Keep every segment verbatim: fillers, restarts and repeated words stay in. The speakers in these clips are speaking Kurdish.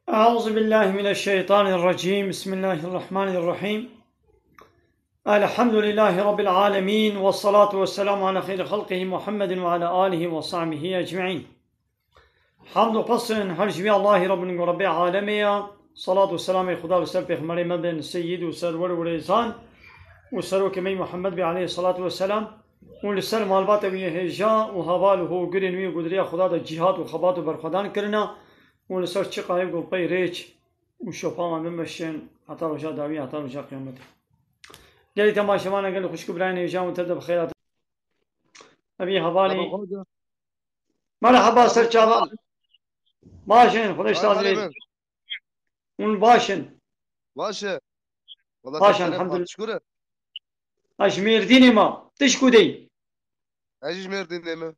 أعوذ بالله من الشيطان الرجيم. بسم الله الرحمن الرحيم. الحمد لله رب العالمين، والصلاة والسلام على خير خلقه محمد وعلى آله وصحبه أجمعين. Hamd û pes in her ji vî Allahî Rabbin ku Rabbê alemê ya. Salat û selamê Xuda li ser Pêxemberê me bin, Seyyid û Serwer û Rêzan û Serokê me Muhammed bê aleyhi salatu ve selam û li ser malbata wî yê hêja û heval û hogirên wî ku di rêya Xuda de cîhat û xebat û berxwedan kirina û li ser çiqayê ku pey rêç û şopa me bimeşin heta roja dawî, heta roja qiyametê. Gelî temaşevana, gelî xwişk û birayên hêja û te de bi xêr hatin. Evî hevalî. Merhaba, ser çava. Baş in, Xwedê ji te razî be. Hûn baş in? Baş e. Baş, elhamdulillah. Şükür. Ez ji Mêrdînê me. Tu ji ku de yî? Ez jî ji Mêrdînê me.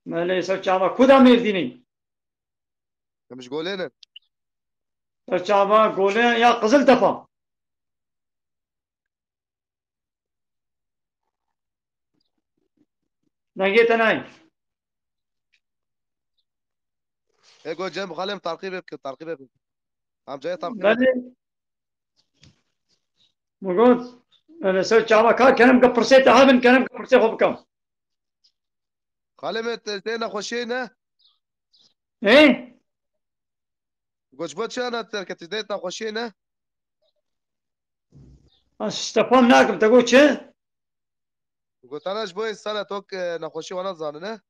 Belê, ser çava. Ku de Mêrdînê? Em ji Golê ne. Ser çava Golê ya Qiziltepe. Dengê te nayê. Ê, got Cem Xalem, terqîbê bikin, terqîbê bikin. Amcayê terqîbê bikin. Belê. Min got, yani ser çava ka kerem ke pirsê te hebin, kerem ke pirsê xwe bikim. Xalem, te, te nexweşiyê ne? Ê? Got, ji bo çi ana derketî, dê nexweşiyê ne? Ez ji te fam nakim, te got çi? Got, ana ji bo însan e, tok, e, nexweşî wana zanî ne?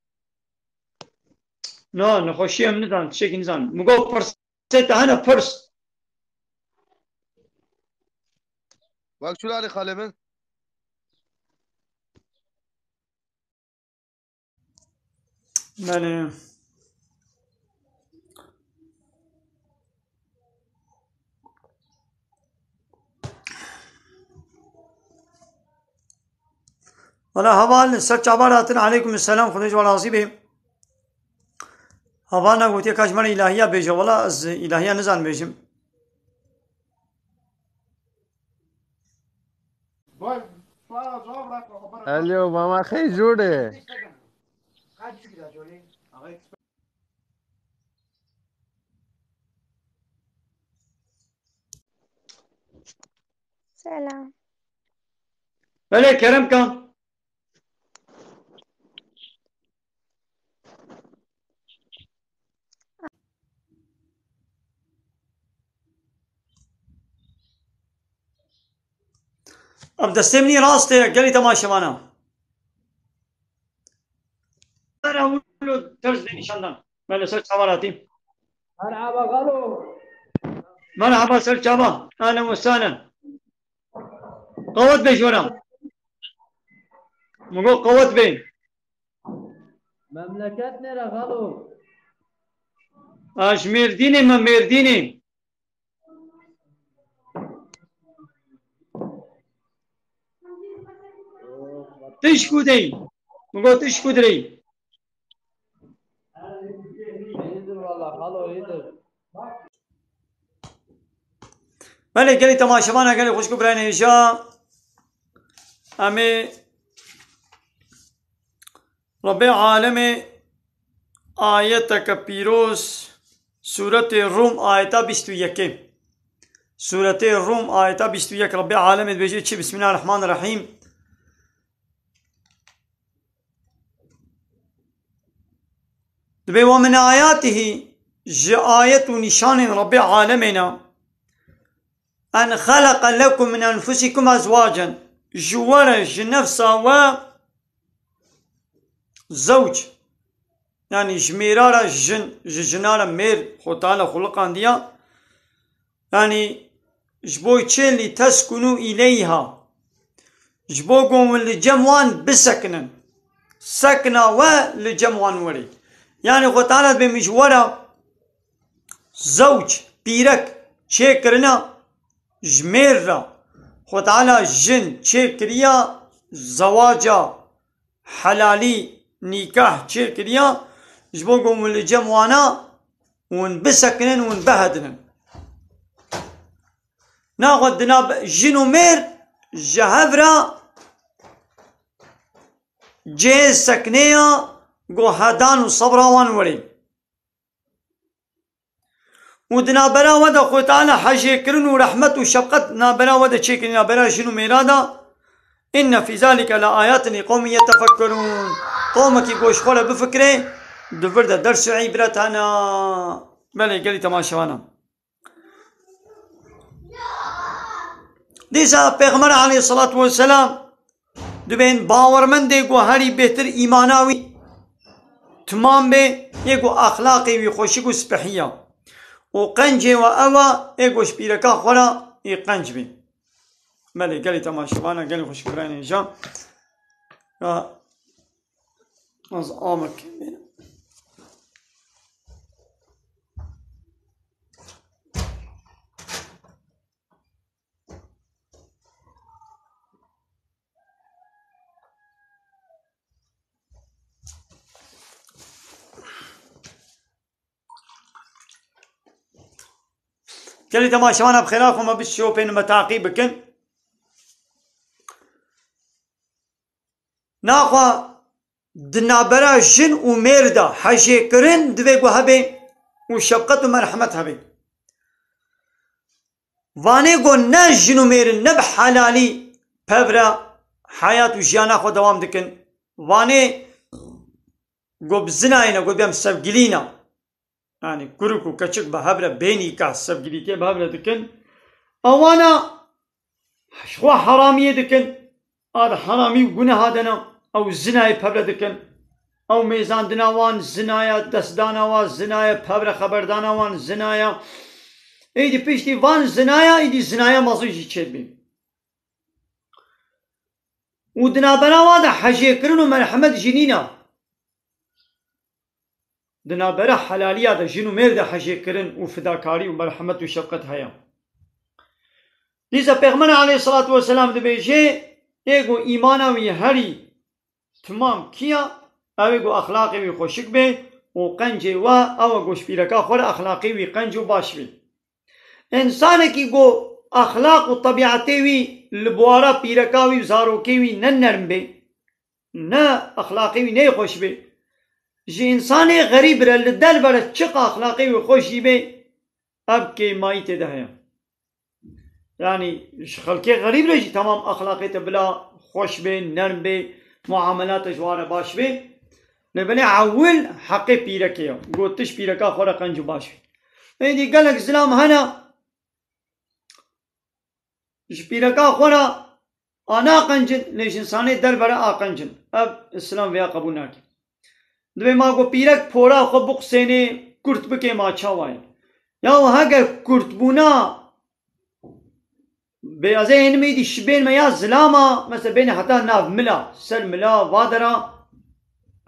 Na, nexweşiyê min nizan, tiştekî nizan. Min got, pirsê te hene, pirs. Bak, çû lanê xalê min. Belê. Wala heval ser çavan hatin, aleykum selam, Xwedê ji we razî be. Heval na gotiye ka ji me re îlahiya bêje, wala ez îlahiya nizanim bêjim. Alo, mama, xêr jûr e. Selam. Belê, kerem ka. Ev destê min î rast e, gelî temaşevana. Ana wilo terz de nîşandan. Me li ser çavan hatî. Merhaba, galo. Merhaba, ser çavan. Ahlen ve sahlen. Qewet be jora. Min got qewet be. Memleket nere xalo? Ez ji Mêrdînê me, Mêrdînê. Tu ji ku de yî? Min got tu ji ku dirê yî? Belê, gelî temaşevana, gelî xwişk û birayên hêja, em ê Rebbê alemê ayeteke pîroz, Sûretê Rûm, ayeta bîst û yekê. Sûretê Rûm, ayeta bîst û yek, Rebbê alemê dibêje çi? Bismillahirrahmanirrahîm. Dibê, "Ve min ayatihî", ji ayet û nîşanên Rebbê alemê ne, "en xeleqe lekum min enfusikum ezwacen", ji we re, ji nefsa we zewc, yanî ji mêra re jin, ji jina re mêr, Xwe Teala xuliqandiya. Yanî ji bo çi? "Li teskunu îleyha", ji bo ku hûn li cem wan bisekinin. Sekna we li cem wan werê. Yani Xwe Teala dibê min ji we re zewc, pîrek çêkirina ji mêr re. Xwe Teala jin çêkiriya zewaca helalî, nîkah çêkiriya ji bo ku hûn li cem wana hûn bisekinin, hûn bihedinin. Naxwe dina be-, jin û mêr ji hev re cihê seknê ya ku hedan û sebra wan werê. Û di navbera we de Xwê Teala hejêkirin û rehmet û şefqet navbera we de çêkirin, navbera jin û mêra de. Inne fî zalike le ayatin li qewmin yetefekkerûn. Qewmekî ku ji xwe re bifikirê, di vir de ders û îbret hene. Belê, gelî temaşevana. Dîsa Pêxember aleyhissalatu vesselam dibên bawermendê ku herî bêhtir îmana wî timam bê, yê ku exlaqê wî xweşik û spehî ya. Û qencê we ew e, yê ku ji pîreka xwe re yê qenc bê. Belê, gelê temaşevana, gelê xweşik birayên hêja. Ya, ez amek bênim. Gelî temaşevan, bi xêra xwe me bi şopên me taqî bikin. Naxwe di navbera jin û mêr de hejêkirin divê ku hebe û şefqet û merhemet hebe. Vanê ku ne jin û mêr in, ne bi helalî pev re heyat û jiyana xwe dewam dikin. Vanê ku bi zinayê ne, ku bi em sevgilî ne. Yani kurik û keçik bi hev re bê nîkah, sevgilîtiyê bi hev re dikin. Ewana ji xwe heramiyê dikin. A di heramî û guneha de ne. Ew zinayê bi hev re dikin. Ew mêzandina wan zinaya, destdana wan zinaya, bi hev re xeberdana wan zinaya. Êdî piştî van zinaya, êdî zinaya mezin jî çêdibî. Û di navbera wan de hejêkirin û merhemet jî nîne. Di navbera helaliya de jin û mêr de hejêkirin û fidakarî û merhemet û şefqet heye. Dîsa Pêxember aleyhissalatu vesselam dibêje, ê ku îmana wî herî timam kî ya, ew ê ku exlaqê wî xweşik bê û qencê we ew e ku ji pîreka xwe re exlaqê wî qenc û baş bê. Însanekî ku exlaq û tebîetê wî li buwara pîreka wî û zarokê wî ne nerm bê, ne exlaqê wî neyê xweş bê. Ji însanê xerîb re li derve re çiqa exlaqê wî xweş jî bê, ev kêmayî tê de heye. Yanî ji xelkê xerîb re jî temam exlaqê te bila xweş bê, nerm bê, muamela te ji wan re baş bê. Lê belê ewil heqê pîrekê ye. Got tu ji pîreka xwe re qenc û baş bî. Êdî gelek zilam hene, ji pîreka xwe re a naqencin, lê ji însanê derve re aqencin. Ev Îslam vêya qebûl nake. Divê ma ku pîrek pora xwe biqusênê, kurt bikê, ma çawa ye? Ya heger kurtbûna bê, ez ê hênimê dî şibên me ya zilama, mesela bêne heta nav mila, ser mila, vadera,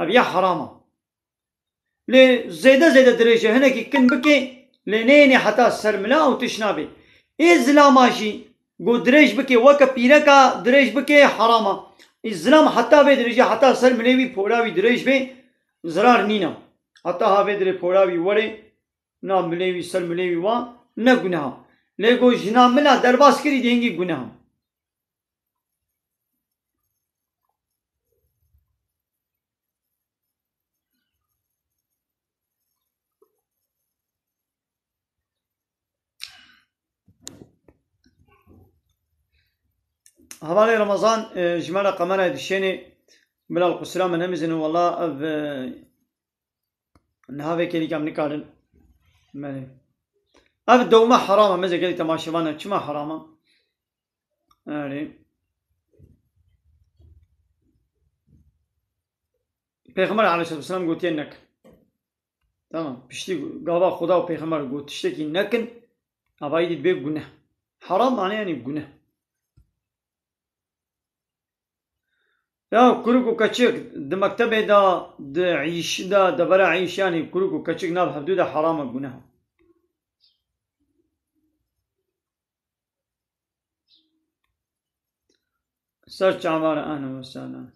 ev ya herama. Lê zêde zêde dirêj e, hinekî kin bike, lê neyêne heta ser mila û tişt nabe. Ê zilama jî ku dirêj bike, weke pîreka dirêj bike, heram e. Ê zilam heta vê dirêjê, heta ser milê wî, pora wî dirêj be, zirar nîne. Heta ha vê dirê pora wî were, nav milê wî, ser milê wî wa, ne guneh e. Lê ku ji nav mila derbas kirî, dê hingî guneh e. Hevalê Remezan, e, ji me re qemerayê dişênê, bila li qusira me nemizin, wela ev, e, niha vê kêlîka em nikarin. Belê. Ev dewme heram e, meze gelî temaşevan e. Çima heram e? Erê. Pêxember aleyhisselatu vesselam gotiye nekin. Tamam. Piştî gava Xuda û Pêxember got tiştekî nekin, avayî dî dibe guneh. Heram mane yani guneh. Ya kurik û keçik di mektebê de, di îş de, devera îş, yanî kurik û keçik nav hevdû de heram e, guneh e. Ser çavan, ehlen we sehlen.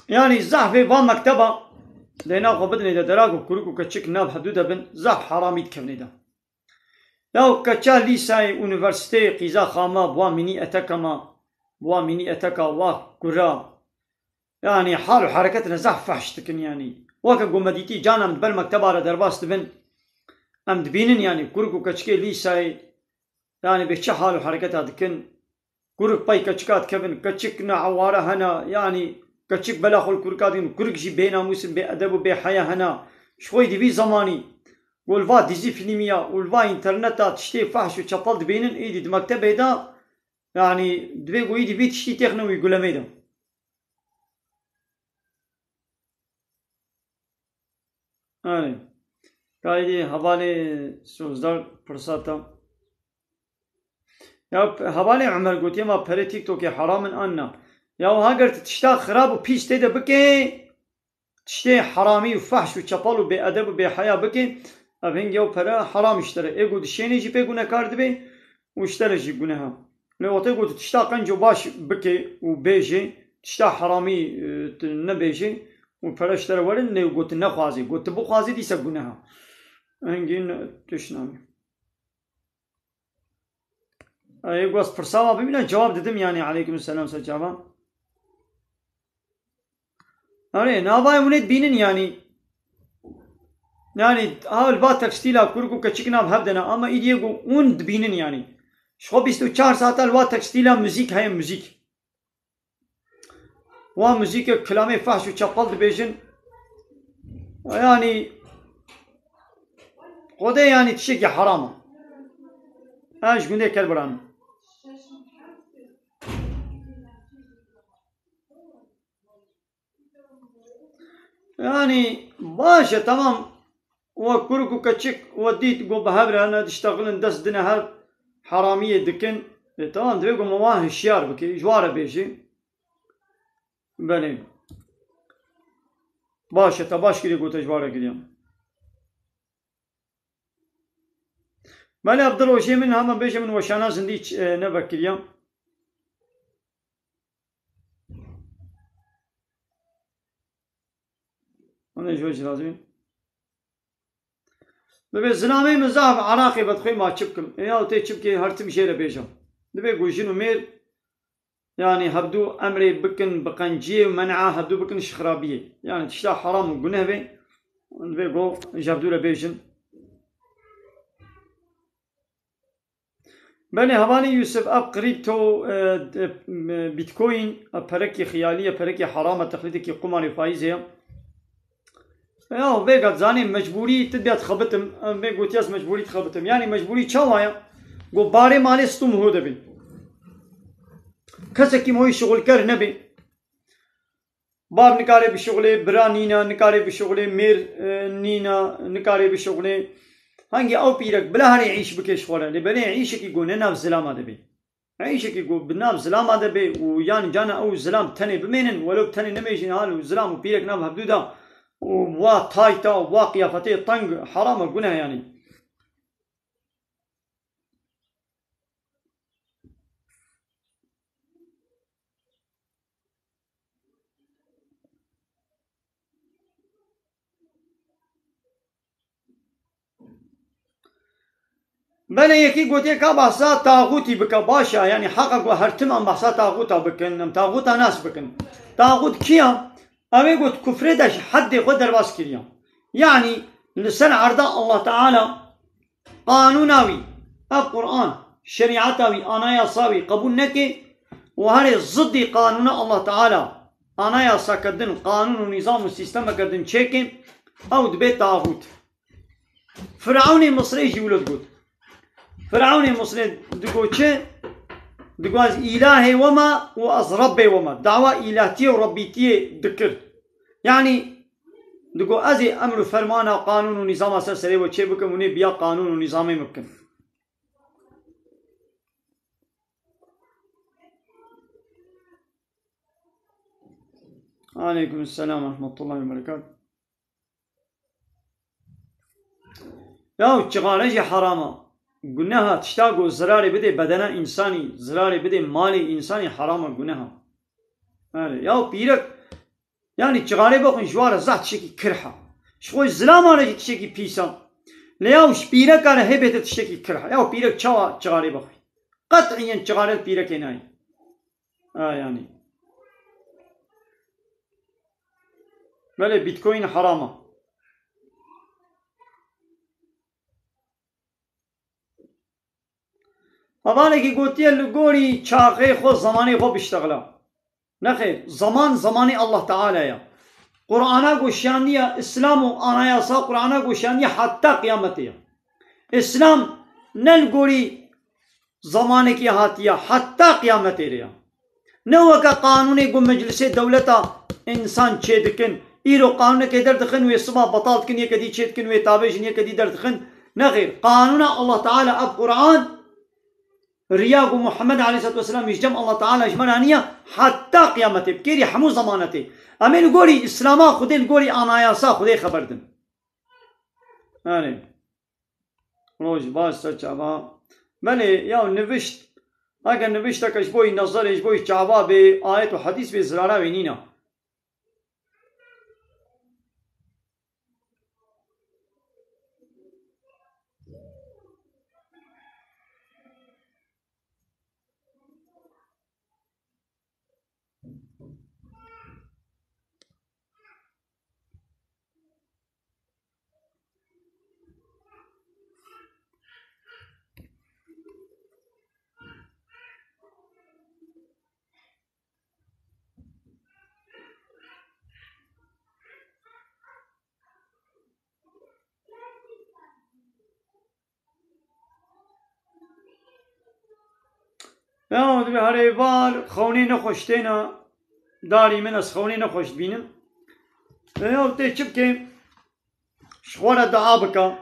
Yanî zehfê van mekteba, lê naxwe bidinê de dera ku kurik û keçik nav hevdû de bin, zehf heramî dikevnê de. Ya keça lîsayê, unîversîteyê, qîza xama, bi wan mînî eteka ma, bi wan mînî eteka wa kura, yanî hal û hereketine zehf fehş dikin yanî. Weke ku me dîtî, can em di ber mekteba re derbas dibin, em dibînin yanî kurik û keçikê lîsayê, yanî bê çi hal û hereketa dikin. Kurik pey keçika dikevin, keçik ne eware hene, yanî keçik bela xwe li kurika dikin, kurik jî bênamûs in, bêedeb û bêheya hene. Ji xwe yî di vî zemanî ku li va dîzî fîlmî ya û li va înterneta tiştê fehş û çepel dibînin, êdî di mektebê de, yanî divê ku êdî vî tiştî têxine wî gulemê de. Erê. Kaydê hevalê Sozdar pirsa te. Ya p-, hevalê Umer gotiye ma perê TikTokê heram in an na. Ya wiha ger tu tişta xirab û pîs tê de bikê, tiştê heramî û fehş û çepal û bêedeb û bêheya bikê, ev hingê ew pere heram ji te re. Ê ku dişênê jî pê gunekar dibê û ji te re jî guneh e. Lê wextê ku tu tişta qenc û baş bikê û bêjê, tişta heramî, e, tu nebêjê û pere ji te re werin, lê ku tu nexwazê, ku tu bixwazê, dîsa guneh e. Hingî ne-, tişt nabê. Ê, ku ez pirsa wa bibîne, cewab didim yanî. Aleykum selam, ser çavan. Erê, navayê hûn ê dibînin yanî. Yanî, ha li va tekstîla kurik û keçik nav hev de ne, ama îdiyê ku hûn dibînin yanî. Ji xwe bîst û çar saeta li va tekstîla muzîk heye, muzîk. Wan muzîkek kilamê fehş û çepel dibêjin. Yanî, Xwedê yanî tiştekî heram e. Ev ji gundê Kerbiran. Yanî baş e, temam. We kurik û keçik we dît ku bi hev re hene, diştexilin, dest dine hev, heramiyê dikin. E, temam, divê ku me wan hişyar bike, ji wan re bêjî. Belê. Baş e, te baş kiriye ku te ji wan re kiriye. Belê, ev di rojê min, hema bêje min weşana zindî ç-, e, nevekiriya. Hûn ê ji we jî razî bin. Dibê zilamê min zaf eraqê vedixwê, ma çi bikim? Ê ya tê çi bikê, her tim jê re bêje. Dibê ku jin û mêr, yanî hevdû emrê bikin bi qenciyê û men'a hevdû bikin ji xirabiyê. Yanî tişta heram û guneh bê, dibê ku ji hevdû re bêjin. Belê, hevalê Yusuf, ev krîpto, e, e, bitcoin, ev perekî xiyalî ye, perekî heram e, texlîdekî qumarê faîzê ye. Ya, vêga zanî mecbûrî tu diya dixebitim, em vê gotiya ez mecbûrî dixebitim. Yanî mecbûrî çawa ye? Go barê malê stûm ho de bê. Kesekî moyî şixulker nebê. Bab nikare bişuxulê, bira nîna, nikare bişuxulê, mêr, e, nîna, nikare bişuxulê. Hangî ew pîrek bila herê îş bike ji xwe re. Lê belê îşekî go ne nav zilama de bê. Îşekî go bi nav zilama de bê û yan cana ew zilam tenê bimênin, welo tenê nemêjin hal û zilam û pîrek nav hevdû de û wa tayta, wa qiyafetê teng, heram e, guneh yanî. Belê, yekî gotiye ka behsa taxûtî bike, baş e, yanî heqa ku her tim em behsa taxûta bikin, em taxûta nas bikin. Taxût kî ye? Ew ê got kufrê de ji heddê xwe derbas kiriye. Yanî li ser erda Allah Teala qanûna wî, ev Quran, şerîeta wî, anayasa wî qebûl neke û herê ziddî qanûna Allah Teala, anayasake din, qanûn û nîzam û sîstemeke din çêke, ew dibe taxût. Firewnê Misrê jî wilo digot. Firavunê Misrê digo çi? Digo ez îlahê we me û ez Rebbê we me. Dawa îlahtiyê û Rebbîtiyê dikir. Yanî digo ez ê emr û fermana, qanûn û nîzama ser serê we çê bikim û nê biya qanûn û nîzamê min bikin. Aleykum selam ve rahmetullahi ve berekatuhu. Ya çixare jî heram e. Guneh e, tişta ku zirarê bidê bedena însanî, zirarê bidê malê însanî heram e, guneh e. Erê, ya pîrek, yanî çixarê bixwin ji wan re zehf tiştekî kirh e. Ji xwe ji zilaman re jî tiştekî pîs e. Lê ya ji pîreka re hê bêtir tiştekî kirh e. Ya pîrek çawa çixarê bixwî? Qet'iyen çixare li pîrekê nayê. Ha, yanî. Belê, Bitcoin heram e. Hevalekî gotiye li gorî çaxê xwe, zemanê xwe biştexila. Nexêr, zeman, zemanê Allah Teala ye. Qur'ana goşiyandiye, Îslam û anayasa Qur'ana goşiyandiye heta qiyametê ye. Îslam ne li gorî zemanekî hatiye, heta qiyametê re ye. Ne weke qanûnê ku meclisê dewleta însan çêdikin, îro qanûnekê derdixin, wê siba betal dikin, yeke dî çêdikin, wê tabêjin, yeke dî derdixin. Nexêr, qanûna Allah Teala, ev Qur'an, riya ku Muhammed aleyhisselatu vesselam ji cem Allah Teala ji me re aniye, heta qiyametê, bi kêrî hemû zemanetê. Em ê li gorî Îslama Xwedê, li gorî anayasa Xwedê xeber din. Erê. Roj baş, ser çava. Belê, ya nivişt, eger nivişteke ji bo yî nezerê, ji bo yî çava bê, ayet û hedîs bê, zirara wê nîne. Ya, dibê herê êvar xewnê nexweş têne darî min, ez xewnê nexweş dibînim. E, ya, tê çi bikê? Ji xwe re dua bike,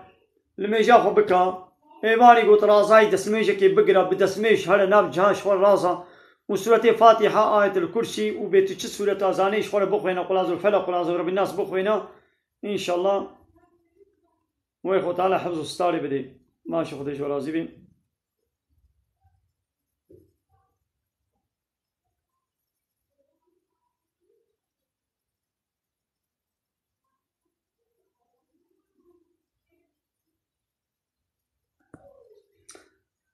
limêja xwe bike. Êvarî got, razayî destmêjekê bigire, bi destmêj here nav ciha ji xwe raza û sûretê Fatîha, Ayetil Kursî û bê tu çi sûreta zanê ji xwe re bixwêne, Qul Azul Felak, Qul Azul Rebbin Nas bixwêne. Înşallah. Wê Xwe Teala hifz û starê bidê. Maşê Xwedê ji we razî bê.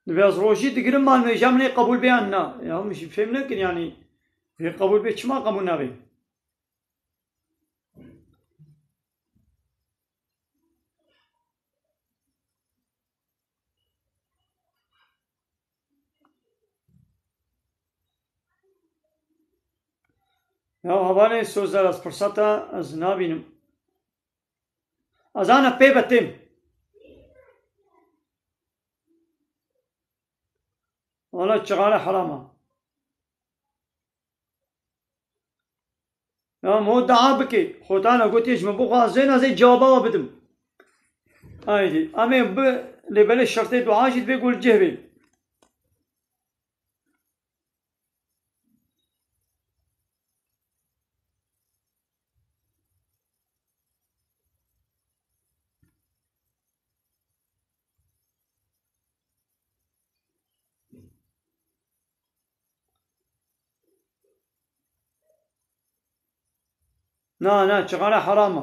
Divê ez rojî digirim, ma nûêja min ê qebûl bê yan na? Ya min jî fêm nekir, yanî vê qebûl bê, çima qebûl nabê? Ya hevalê Sozer, ez firseta ez nabînim. Ez ana pê betêm. Wala çixare heram e. Ya mo dua bike. Xwedana gotiye ji min bixwaze, ez ê cewaba we bidim. Haydi. Em ê bi lê belê şertê dua jî divê ku li cih bê. Na, na, çixare heram e.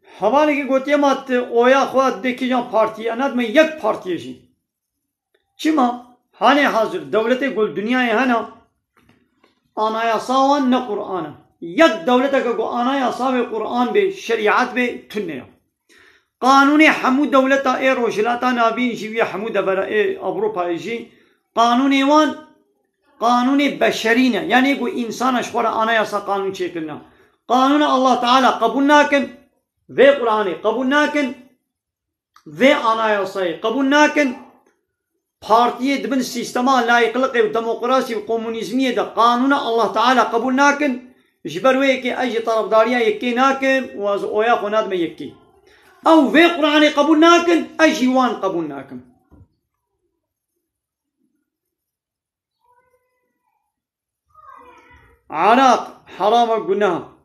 Hevalekî gotiye, ma tu oya xwe didê kîjan partiyê? Ena dime yek partiyê jî. Çima? Hanê hazir dewletê ku li dinyayê hene, anayasa wan ne Qur'an e. Yek dewleteke ku anayasa wê Qur'an bê, şerîet bê, tune ye. Qanûnê hemû dewleta ê Rojhilata Navîn jî û yê hemû devera ê Ewropayê jî, qanûnê wan, qanûnê beşerî ne. Yanî ku însana ji xwe re anayasa, qanûn çêkirine. Qanûna Allah Teala qebûl nakin, vê Qur'anê qebûl nakin. Vê anayasayê qebûl nakin. Partiyê di bin sîstema layîqliqê û demokrasî û komunîzmiyê de qanûna Allah Teala qebûl nakin. Ji ber wê yekê ez jî tarafdariya yekê nakim û ez oya xwe nadime yekê. Ew vê Qur'anê qebûl nakin, ez jî wan qebûl nakim. Araq, heram e, guneh e.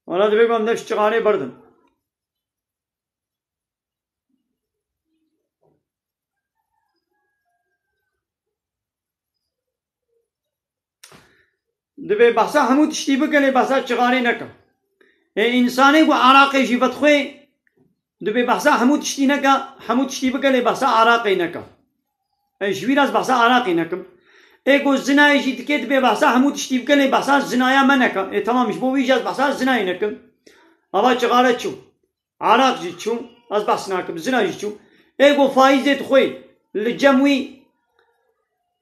Wala divê ku em dev ji çixanê berdin. Divê behsa hemû tiştî bike, lê behsa çixanê neke. Ê, însanê ku araqê jî vedixwê, divê behsa hemû tiştî neke, hemû tiştî bike, lê behsa araqê neke. Ê, ji wî re ez behsa araqê nekim. Ê, ku zinayê jî dike, divê behsa hemû tiştî bike, lê behsa zinaya me neke. Ê, temam, ji bo wî jî ez behsa zinayê nekim. Ava çixare çû. Araq jî çû, ez behs nakim, zina jî çû. Ê ku faîzê dixwê, li cem wî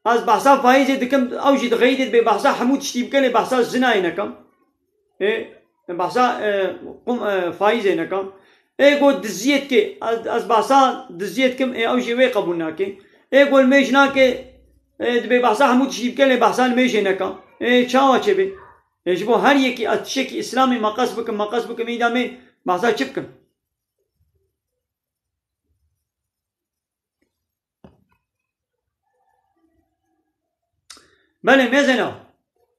ez behsa faîzê dikim, ew jî dixeyîdê dibê behsa hemû tiştî bike, lê behsa zinayê nekim. Ê, behsa, e, qum, e, faîzê nekim. Ê ku diziyê dike, ez, ez behsa diziyê dikim, ê ew jî wê qebûl nake. Ê ku limêj nake, ê, dibê behsa hemû tiştî bike, lê behsa limêjê nekim. Ê çawa çêbê? Ê, ji bo her yekî ez tiştekî Îslamê meqes bikim, meqes bikim, îda me behsa çi bikim? Belê, mêzena,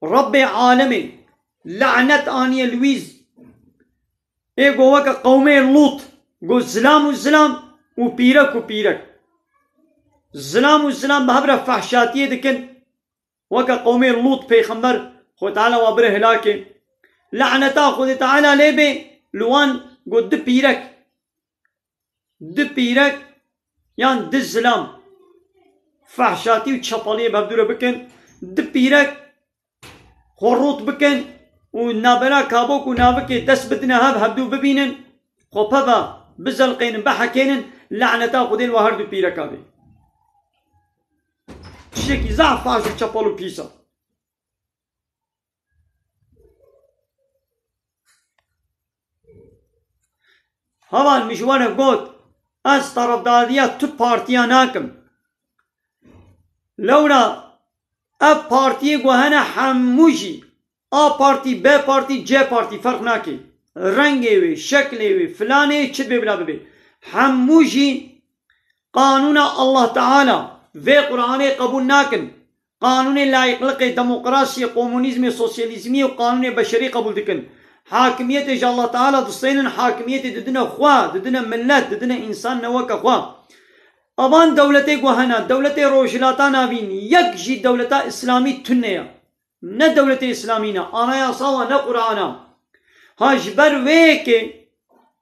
Rebbê alemê lanet aniye li wî. Ê go weke qewmê Lût, go zilam û zilam û pîrek û pîrek. Zilam û zilam bi hev re fehşatiyê dikin. Weke qewmê Lût pêxember, Xwedê Teala wa bire hilakê. Laneta Xwedê Teala lê bê li wan, got, di pîrek, di pîrek yan di zilam fehşatî û çepaliyê bi hevdû re bikin, di pîrek xwe rût bikin û navbera kabok û navikê dest bidine hev, hevdû bibînin, xwe peva bizelqênin, bihekênin, laneta Xwedê li wa her du pîreka bê. Tiştekî zehf faş û çepal û pîs e. Heval, min ji we re got, ez tarafdariya tu partiya nakim. Lewra ev partiyê ku hene hemû jî, A partî, B partî, C partî ferq nake. Rengê wê, şeklê wê, filanê çi dibê bila bibê. Hemû jî qanûna Allah Teala vê Qur'anê qebûl nakin. Qanûnê layîqliqê, demokrasiyê, komunîzmê, sosyalîzmiyê û qanûnê beşerî qebûl dikin. Hakimiyetê ji Allah Teala distênin, hakimiyetê didine xwe, didine millet, didine însan ne weke xwe. Evan dewletê ku hene, dewletê Rojhilata Navîn, yek jî dewleta Îslamî tune ye. Ne dewletê Îslamî ne, anayasa wa ne Qur'ana. Ha ji ber vê yekê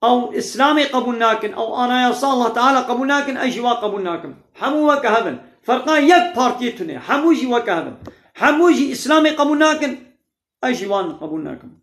ew Îslamê qebûl nakin, ew anayasa Allah Teala qebûl nakin, ez jî wa qebûl nakim. Hemû weke hev in. Ferqa yek partiyê tune, hemû jî weke hev in. Hemû jî Îslamê qebûl nakin, ez jî wan qebûl nakim.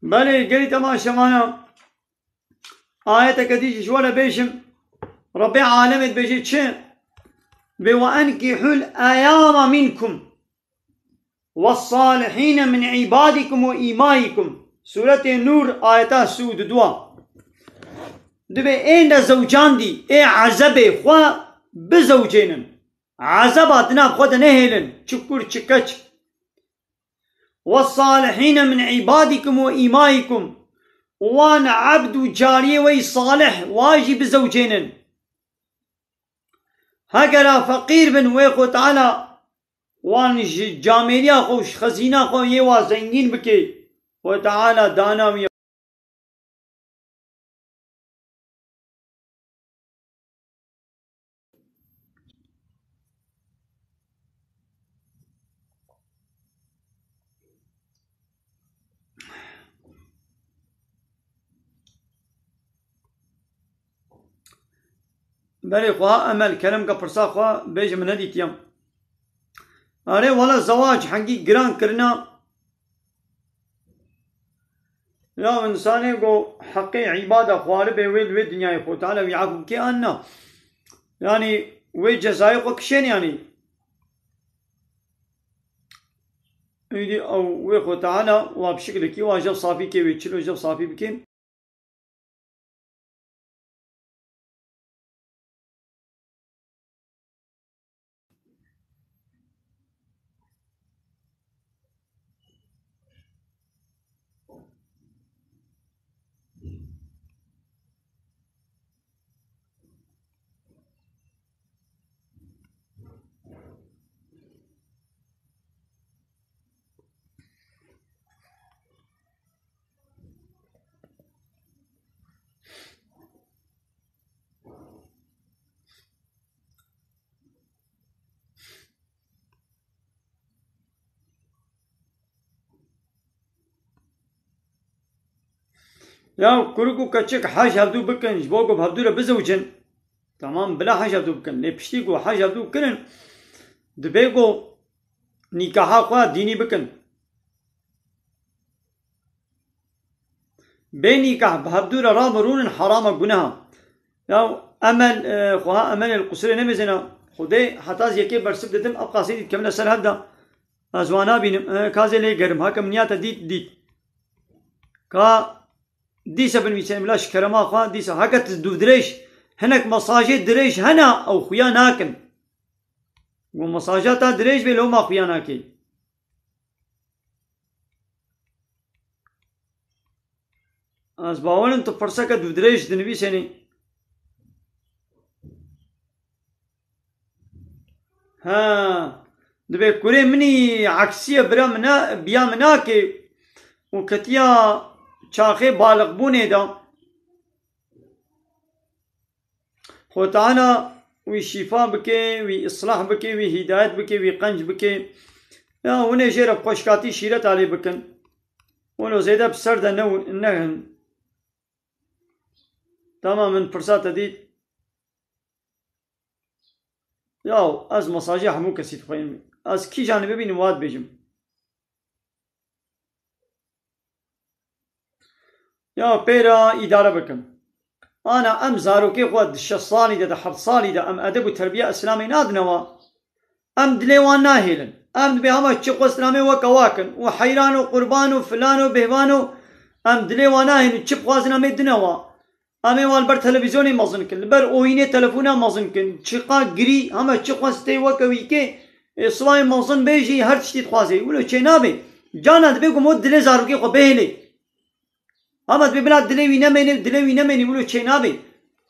Belê, gelî temaşevana, ayeteke dî jî ji we re bêjim. Rebbê alemê dibêje çi? Dibê, "Ve enkihul eyama minkum." "Wassalihîne min îbadîkum û îmaikum." Sûretê Nûr, ayeta sî û du. Dibê ên de zewcandî, ê ezebê xwe bizewcênin. Ezeba di nav xwe de nehêlin, çi kur, çi keç. "Wassalihîne min îbadîkum û îmaikum." Wan ebd û cariyê we yî salih, wa jî bizewcênin. Hegera feqîr bin, wê Xwe Teala wan ji camêriya xwe û ji xezîna xwe yê wa zengîn bike. Xwe Teala dana wî. Berê xwe Emel, kerem ke pirsa xwe bêje, min nedîtiye. Erê wele zewac hengî giran kirina. Ya însanê ku heqê îbada xwe li bê wê li wê dinyayê Xwe Teala wî efû bike an na? Yanî wê cezayê xwe kişên yanî. Îdî ew wê Xwe Teala wa bi şiklekî wa jev safî kê, wê çilo jev safî bike. Ya kurik û keçik hej hevdû bikin, ji bo ku bi hevdû re bizewicin. Tamam, bila hej hevdû bikin. Lê piştî ku hej hevdû kirin, dibê ku nîkaha xwe dînî bikin. Bê nîkah bi hevdû re rabirûnin, heram e, guneh e. Ya Emel, e, xweha Emel el qusirê nemêzêna. Xwedê heta ez yekê bersiv didim, ev qasî dît kevine ser hev de. Ez wan nabînim. E, ka zê lê gerim. Heke min niyate dît, dît. Ka dîse binivîsên bila ji kerema xwe, dîse heke tu dûvdirêj hinek mesajê dirêj hene, ew xuya nakin. Û mesaja te dirêj bê, loma xuya nakê. Ez bawerim tu pirseke dûvdirêj dinivîsênî. Ha, dibê kurê min î eksî ye, bira min ne, biya min nake û ketiya çaxê baliqbûnê de. Xwe Teala wî şîfa bike, wî islah bike, wî hîdayet bike, wî qenc bike. Ya hûn ê jê re bi xweşkatî şîreta lê bikin. Wilo zêde bi ser de ne, nehin. Tamam, min pirsa te dît. Ya ez mesajê hemû kesî dixweyim. Ez kîjan ê bibînim wa dibêjim. Ya pê re îdare bikin. Ana em zarokê xwe di şeş salî de, di heft salî de em edeb û terbiya Îslamê nadine wa. Em dilê wan nahêlin. Em dibê hema çi xwestin em ê weke wa kin. Û heyran û qurban û filan û bêhvan û em dilê wan nahêlin. Çi bixwazin em ê dine wa. Em ê wan li ber televîzyonê mezin kin. Li ber oyînê telefona mezin kin. Çiqa girî, hema çi xwest tê weke wî kê. Ê, sibahê mezin bê jî her tiştî dixwazê. Wilo çê nabê. Cana dibê ku mo dilê zarokê xwe bihêlê. Hema dibê bila dilê wî nemênê, dilê wî nemênî, wilo çê nabê.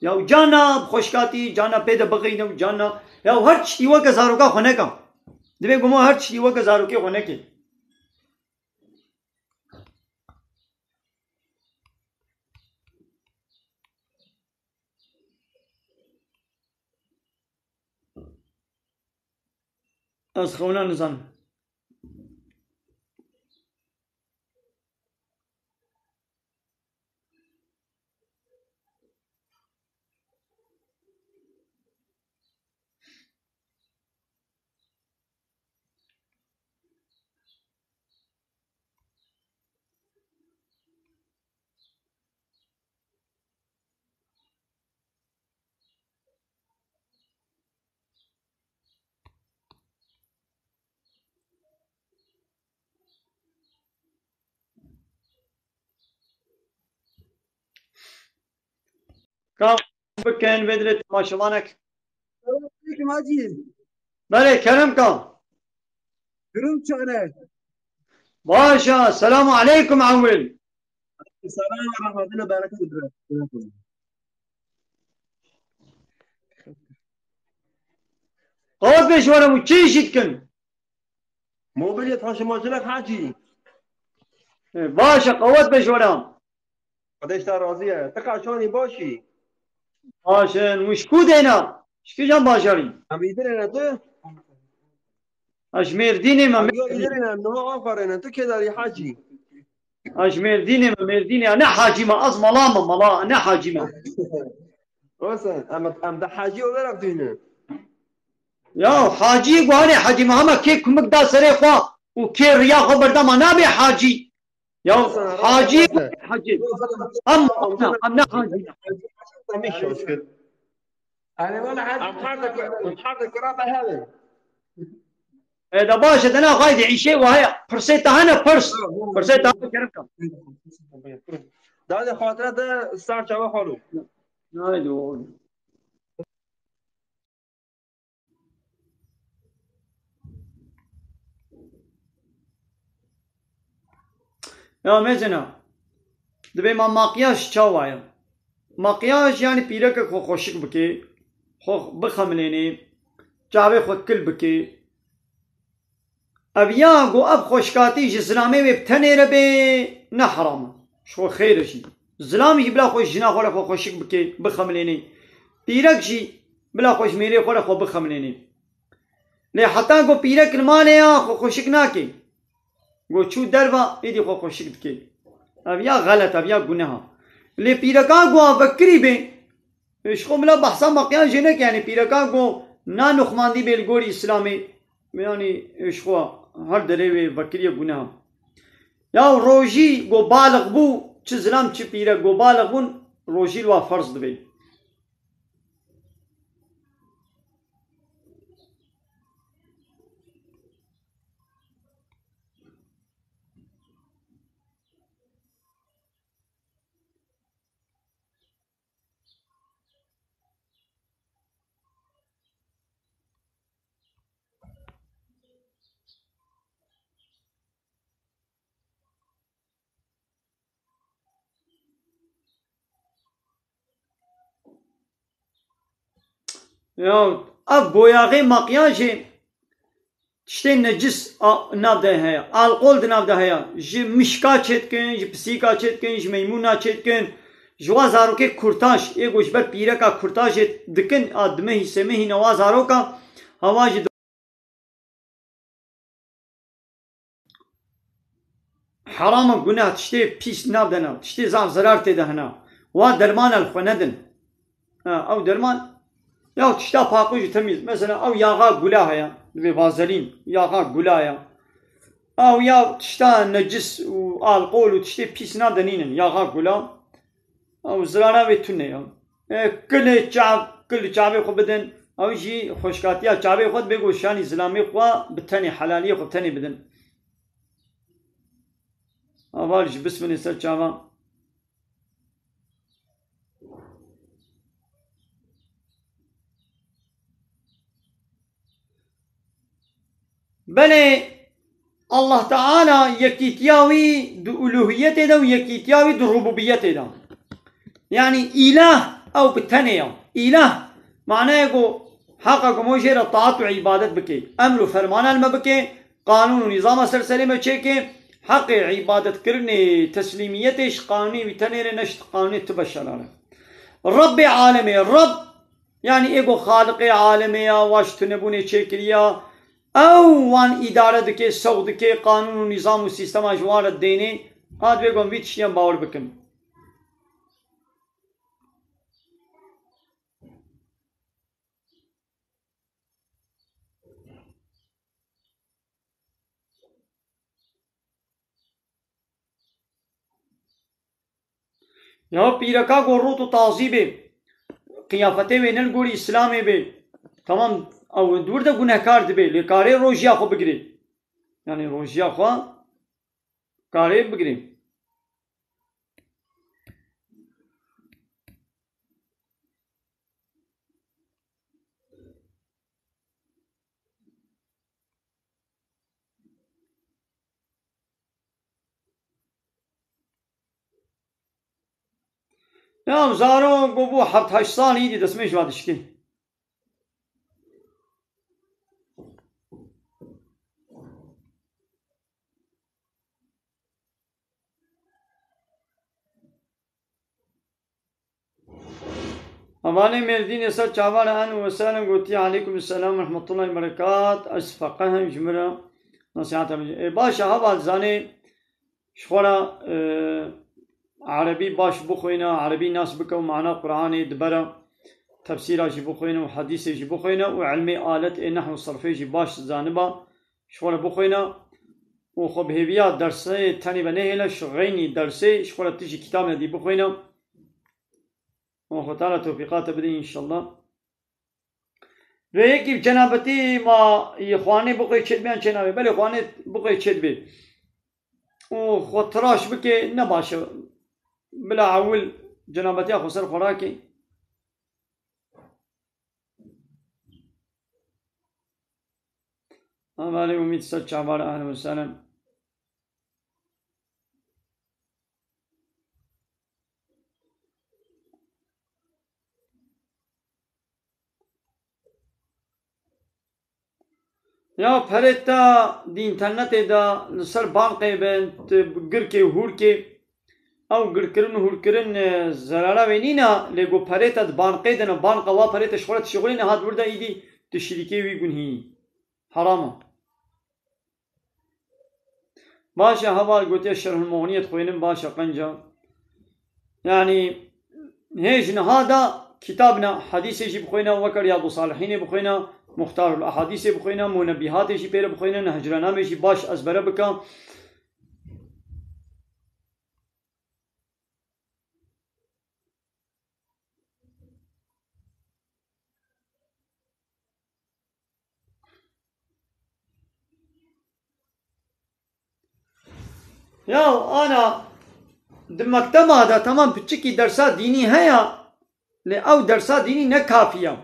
Ya cana bi xweşkatî, cana pê de bixîne û cana. Ya her tiştî weke zaroka xwe neka. Dibê ku mo her tiştî weke zarokê xwe nekê. Ez xewna nizanim. Ka bikin vê dilê temaşevanek. Selamünaleyküm hacı. Belê, kerem ka. Durum çare. Başa, selamu aleykum Ewil. Selam ve rahmetullah, berekatuhu. Qas beş were mu çi işit kin? Mobilya taşımacılık hacî. E, baş e, qewet be jora. Xwedê ji te razî ye. Ti qaşanî baş î? Baş in, hûn ji ku dêna? Ji kîjan bajarî? Em îdirê ne tu? Ez ji Mêrdînê me, Em ya Mêrdînê. Îdirê ne, niha Ankarê ne. Tu kê derî hacî? Ez ji Mêrdînê me, Mêrdînê. Ne hacî me, ez mala me, mala, ne hacî me. Olsun, em, em de hacî olarak duyunun. Ya hacî guhanê hacî me, hema kê kumik da serê xwe û kê riya xwe berdama nabe hacî. Ya hacî, hacî. Em, em ne hacî. Tamam, şaşkın. Em her de, em her de kira be hevin. E, da baş e, dena xwayê de îşê wa heye. Pirsê te hene, pirs. Pirsê te hene, kerem kan. Dade xatire de sar çava xalo. Haydi oğlum. Ya mecena, dibê ma makyaj çawa ye? Makyaj yani pîrekek xwe xweşik bike, xwe bixemilênê, çavê xwe kil bike. Ev ya ku ev xweşkatî ji zilamê wê bi tenê re bê, ne heram e. Ji xwe xêr e jî. Zilam jî bila xwe ji jina xwe re xwe xweşik bike, bixemilênê. Pîrek jî bila xwe ji mêrê xwe re xwe bixemilênê. Lê heta ku pîrek li malê ya xwe xweşik nake. Ku çû derva, êdî xwe xweşik dike. Ev ya xelet, ev ya guneha. Lê pîreka ku a vekirî bê, ji xwe bila behsa makyajê neke, yani pîreka ku na nuxmandî bê li gorî Îslamê, yani ji xwe her derê wê vekiriye guneha. Ya rojî ku balix bû, çi zilam çi pîrek ku balix bûn, rojî li wa ferz dibe. Ya ev boyaxê makyajê tiştê necis a-, nav de heye. Alkol di nav de heye. Ji mişka çêdikin, ji pisîka çêdikin, ji meymûna çêdikin. Ji wa zarokê kurtaj, ê ku ji ber pîreka kurtajê dikin, a dimehî semehî ne wa zaroka, hewa jî Heram e, guneh, tiştê pîs nav de nav, tiştê zaf zerar tê de hene. Wa derman el xwe nedin. Ha, ew derman, ya tişta paqij û temîz. Mesela ew yaxa gula heye, divê vazelîn, yaxa gula ye. Ew ya tişta necis û alkol û tiştê pîs nav de nînin, yaxa gula. Ew zirana wê tune ya. E, kilê çav, kil çavê xwe bidin. Ew jî xweşkatiya çavê xwe dibe ku şanî zilamê xwe bi tenê, helaliyê xwe bi tenê bidin. Aval ji bismilê ser çavan. Belê Allah Teala yekîtiya wî di uluhiyetê de û yekîtiya wî di rububiyetê de. Yani îlah ew bi tenê ye. Îlah manaya ku heqa ku me jê re taat û îbadet bike. Emr û fermana li me bike, qanûn û nîzama ser serê me çêke, heqê îbadetkirinê, teslîmiyetê ji qanûnê wî tenê re ne ji qanûnê tu beşer re. Rebbê alemê, Reb Yani ê ku Xaliqê alemê ya, wa ji tunebûnê çêkiriya, ew wan îdare dike, sewq dike, qanûn û nîzam û sîstema ji wan re dênê, ha divê ku em vî tiştiyan bawer bikin. Ya pîreka ku rût û tazî bê, qiyafetê wê ne li gorî Îslamê bê, tamam, ew di wir de gunehkar dibe, lê karê rojiya xwe bigirê. Yani rojiya xwe karê bigirê. Ya zaro ku bû heft heşt salî dî destmê ji va dişkê. Hevalê Mêrdînê ser çavana en û selen gotî, Aleykum selam ve rahmetullahi berekat. Ez feqih im, ji min re nesîheta min. Ê, baş e, heval, zanê ji xwe re, e, erebî baş bixwîne, erebî nas bike û mana Qur'anê di bere tefsîra jî bixwîne û hedîsê jî bixwîne û ilmê alet ê nehw û serfê jî baş zaniba, ji xwe re bixwîne û xwe bi hêviya dersê tenê ve nehêle, ji xeynî dersê ji xwe re tijî kitabê dî bixwîne. Û Xwe Teala tewfîqate bide înşallah. Lê yekî bi cenabetî ma yê xwanê bixwê çêdibê yan çênabê? Belê xwanê bixwê çêdibê. Û xwe tiraş bike ne baş e. Bila ewil cenabetiya xwe ser xwe rake. Hevalê Umît ser çavar, ehlen we sehlen. Ya perê te di înternetê de li ser banqê be, tu girkê û hûrkê, ew girkirin û hûrkirin, e, zerara wê nîne, lê ku perê te di banqê de ne, banqa wa perê te ji xwe re dişixulîne, hat wir de îdî tu şirîkê wî gunhî yî. Heram e. Baş e, heval gotiye Şerhul Muxniyê dixwînim, baş e, qenc e. Yanî hê ji niha de kitab ne, hedîsê jî bixwîne, weke Riyadu Salihînê bixwîne, Muxtarul Ehadîsê bixwîne, Munebbihatê jî pê re bixwîne, Nehcul Enamê jî baş ezbere bike. Ya ana di mekteba de temam piçikî dersa dînî heye, lê ew dersa dînî ne kafî ye.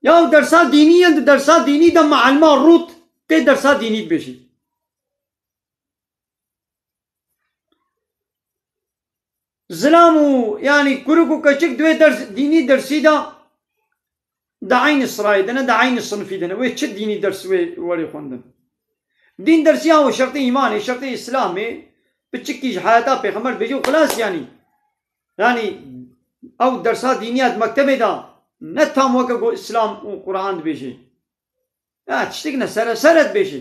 Ya dersa dînî ye, di dersa dînî de mealima rût tê dersa dînî dibêjî. Zilam û, yanî, kurik û keçik di wê ders, dînî dersî de di eynî sirayê de ne, di eynî sinifî de ne. Wê çi dînî ders wê werê xwendin? Dîn dersî ya wê şertê îmanê, şertê îslamê, piçikî ji heyata pêxember dibêje û xilas, yanî. Yanî, ew dersa dînî ya di mektebê de ne tam weke ku îslam û Quran dibêje. Ya, tiştek ne, sere sere dibêje.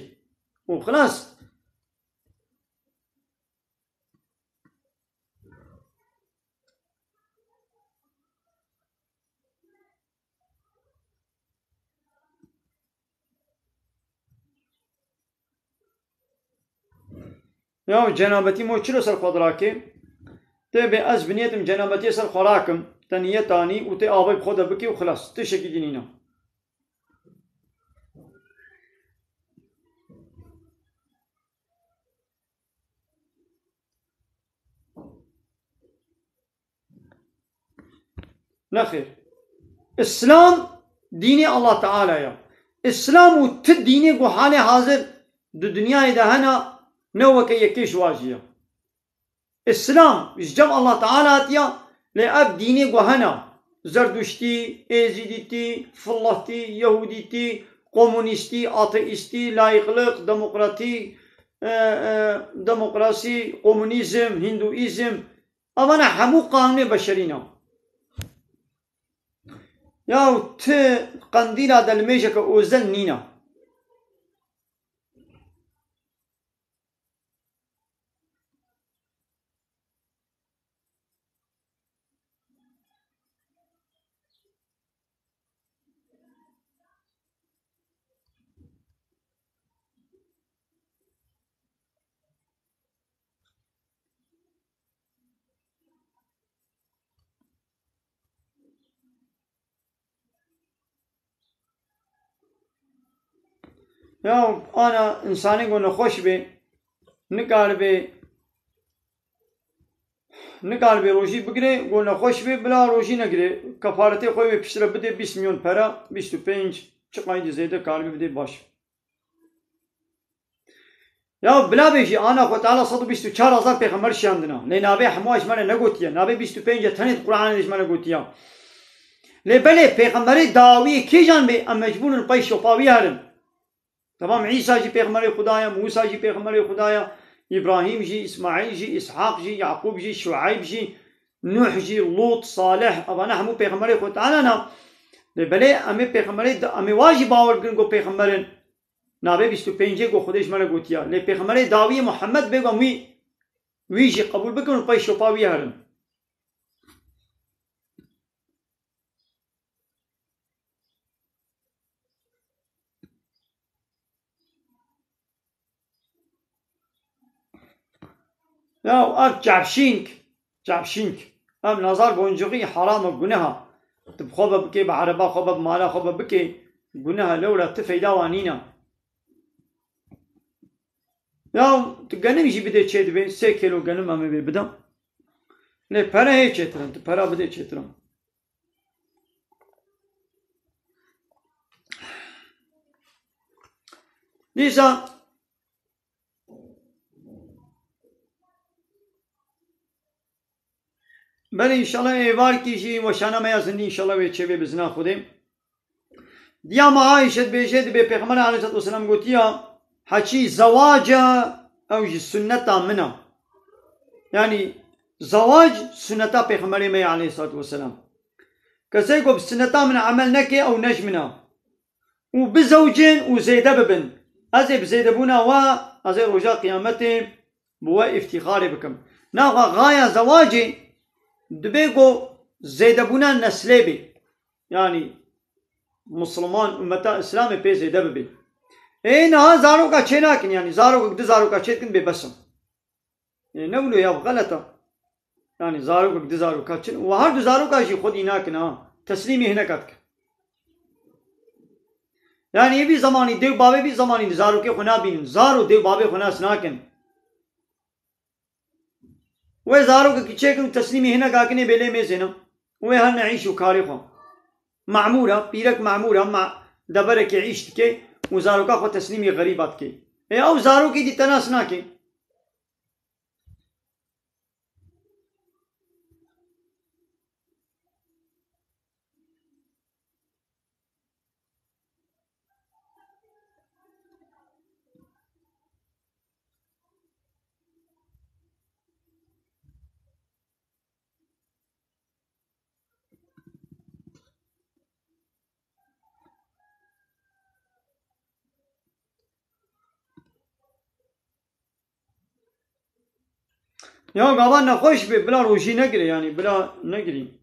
Û xilas. Ya cenabetî mo çilo ser xwe dirake? Tê bê ez bi niyetim cenabetiyê ser xwe rakim. Te niyet anî û tê avê bi xwe de bikî û xilas. Tiştekî dî nîne. Nexêr. Îslam dînê Allah Teala ye. Îslam û ti dînê ku halê hazir di dinyayê de hene, ne weke yekê ji wa jî ye. Îslam ji cem Allah Teala hatiye, lê ev dînê ku hene, Zerduştî, Êzîdîtî, Fillahtî, Yehûdîtî, komunîstî, ateîstî, layîqlik, demokratî, e, e, demokrasî, komunîzm, hîndûîzm, evana hemû qanûnê beşerî ne. Ya ti qendîla de limêjeke ozel nîne. Ya ana însanê ku nexweş bê, nikaribe, nikaribe rojî bigire, ku nexweş bê, bila rojî negire. Kefaretê xwe wê piştre bide bîst milyon pere, bîst û pênc, çi qeydî zêde karibe bide baş. Ya bila bêjî, ana Xwe Teala sed û bîst û çar hezar pêxember şiyandina. Lê navê hemû ji me re negotiye. Navê bîst û pênc ya tenê di Qur'anê de ji me re gotiya. Lê belê pêxemberê dawiyê kîjan bê, em mecbûr in pey şopa wî herin. Temam, Îsa jî pêxemberê Xuda ye, Mûsa jî pêxemberê Xuda ye, Îbrahîm jî, Îsmaîl jî, Îshaq jî, Yaqûb jî, Şueyb jî, Nuh jî, Lut, Salih, evana hemû pêxemberê Xwedê Teala ne. Lê belê em ê pêxemberê, em ê wa jî bawer bikin ku pêxember in. Navê bîst û pêncê ku Xwedê ji me re gotiya. Lê pêxemberê dawiyê Muhammed bê ku em wî, wî jî qebûl bikin û pey şopa wî herin. Ya ev çavşînk, çavşînk. Ev nazar boncixî heram e, guneha. Tu bi xwe ve bikê, bi ereba xwe ve, bi mala xwe ve bikê, guneha lewra ti feyda wan nîne. Ya tu genim jî bidê çê dibê, sê kêlo genim em ê vê bidem. Lê pere hê çêtir in, tu pera bidê çêtir in. Dîsa belê, înşallah êvarkî jî weşana me ya zindî înşallah wê çêbê bi zina Xwedê. Diya me Ayşe dibêje, dibê Pêxember aleyhissalatu vesselam gotiya, heçî zewaca ew ji sunneta min e. Yanî zewac sunneta Pêxemberê me ye aleyhissalatu vesselam. Kesê ku bi sunneta min emel neke, ew ne ji min e. Û bizewcin û zêde bibin. Ez ê bi zêdebûna we, ez ê roja qiyametê bi we îftîxarê bikim. Naxa xaya zewacê dibê ku zêdebûna neslê bê. Yanî Musliman, ummeta Îslamê pê zêde bibê. Ê niha zaroka çê nakin, yanî zarokek du zaroka çê dikin bê bes in. Ê, ne wilo ya, xelet e. Yanî zarokek du zaroka çin û her du zaroka jî xwedî nakin ha. Teslîmî hineka dikin. Yanî ê vî zemanî dê û bavê vî zemanî zarokê xwe nabînin. Zaro dê û bavê xwe nas nakin. Wê zarokekî çêkin û teslîmî hineka kin ê bê lê mêzêne. Wê herne îş û karê xwe. Memûr e, pîrek memûr e, ma deverekê îş dike û zaroka xwe teslîmî xerîba dike. Ê ew zarokê dî te nas nake. Ya gava nexweş bê, bila rojî negirê, yanî bila negirî.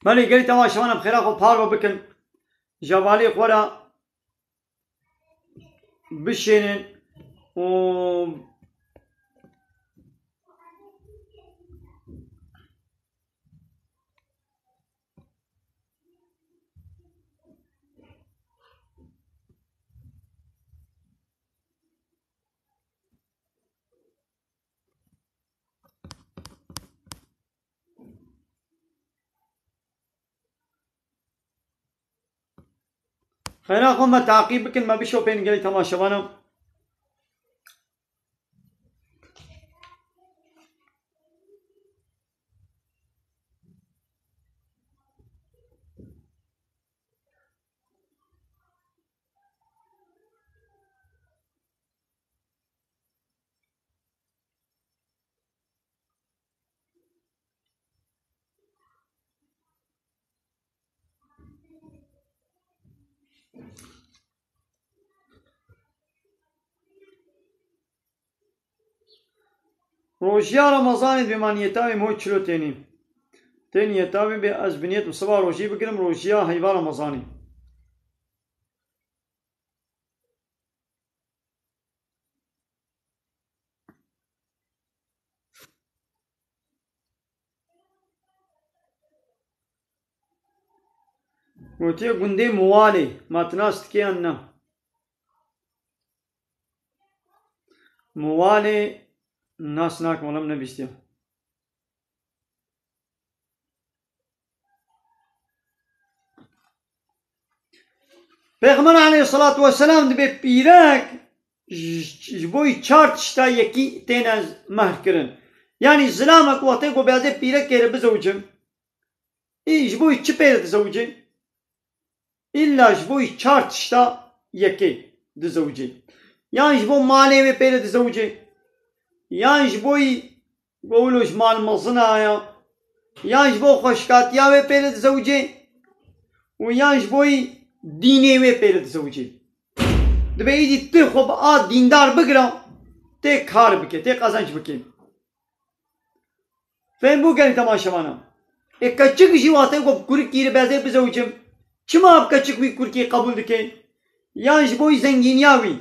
Belê gelî temaşevanan bi xêra xwe parve bikin. Jevalê xwe re bişênin û Xêra xwe me taqîb bikin, me bişopên gelî temaşevana. Rojiya Remezanê dibê ma niyeta wê mo çilo tênî. Tê niyeta wê bê ez bi niyet siba rojî bigirim rojiya heyva Remezanê. Gotiye gundê Muwalê, ma tu nas dikê yan na? Muwalê nas nakim, wala min nebîstiye. Pêxember aleyhisselatu vesselam dibê pîrek ji, ji bo wî çar tişta yekî têne mehr kirin. Yanî zilamek wextê ku bêzê pîrekê re bizewicin, î ji bo wî çi pê re dizewicê? Îlla ji bo wî çar tişta yekê dizewicê. Yan ji bo malê wê pê re dizewicê. Yan ji bo wî Go wilo ji mal mezina ya, yan ji bo xweşikatiya wê pê re dizewicê û yan ji bo yî dînê wê pê re dizewicê. Dibe îdî tu xwe bi a dîndar bigira, tê kar bike, tê qezenc bike. Fêm bû gelî temaşevana. Ê keçik jî wate ku bi kurikî re bezê bizewicim, çima bi keçik wî kurikî qebûl dike? Yan ji bo yî zengîniya wî,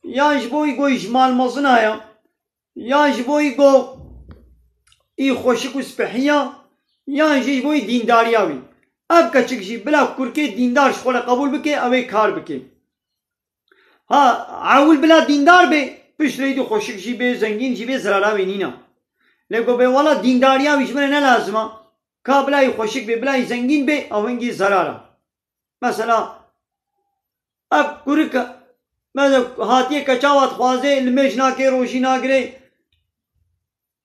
yan ji bo yî go yî ji mal mezina ya, yan ji bo yî go î xweşik û spehî ya, yan jî ji bo yî dîndariya wî. Ev keçik jî bila kurkê dîndar ji xwe re qebûl bike, ew ê kar bike. Ha, ewil bila dîndar bê, piştre îdî xweşik jî bê, zengîn jî bê, zerara wê nîna. Lê go bê wela dîndariya wî ji min re ne lazim a, ka bila yî xweşik bê, bila yî zengîn bê, ew hingî zerar a. Mesela, ev kurik e. Mesela, hatiye keça wa dixwaze, limêj nake, rojî nagire.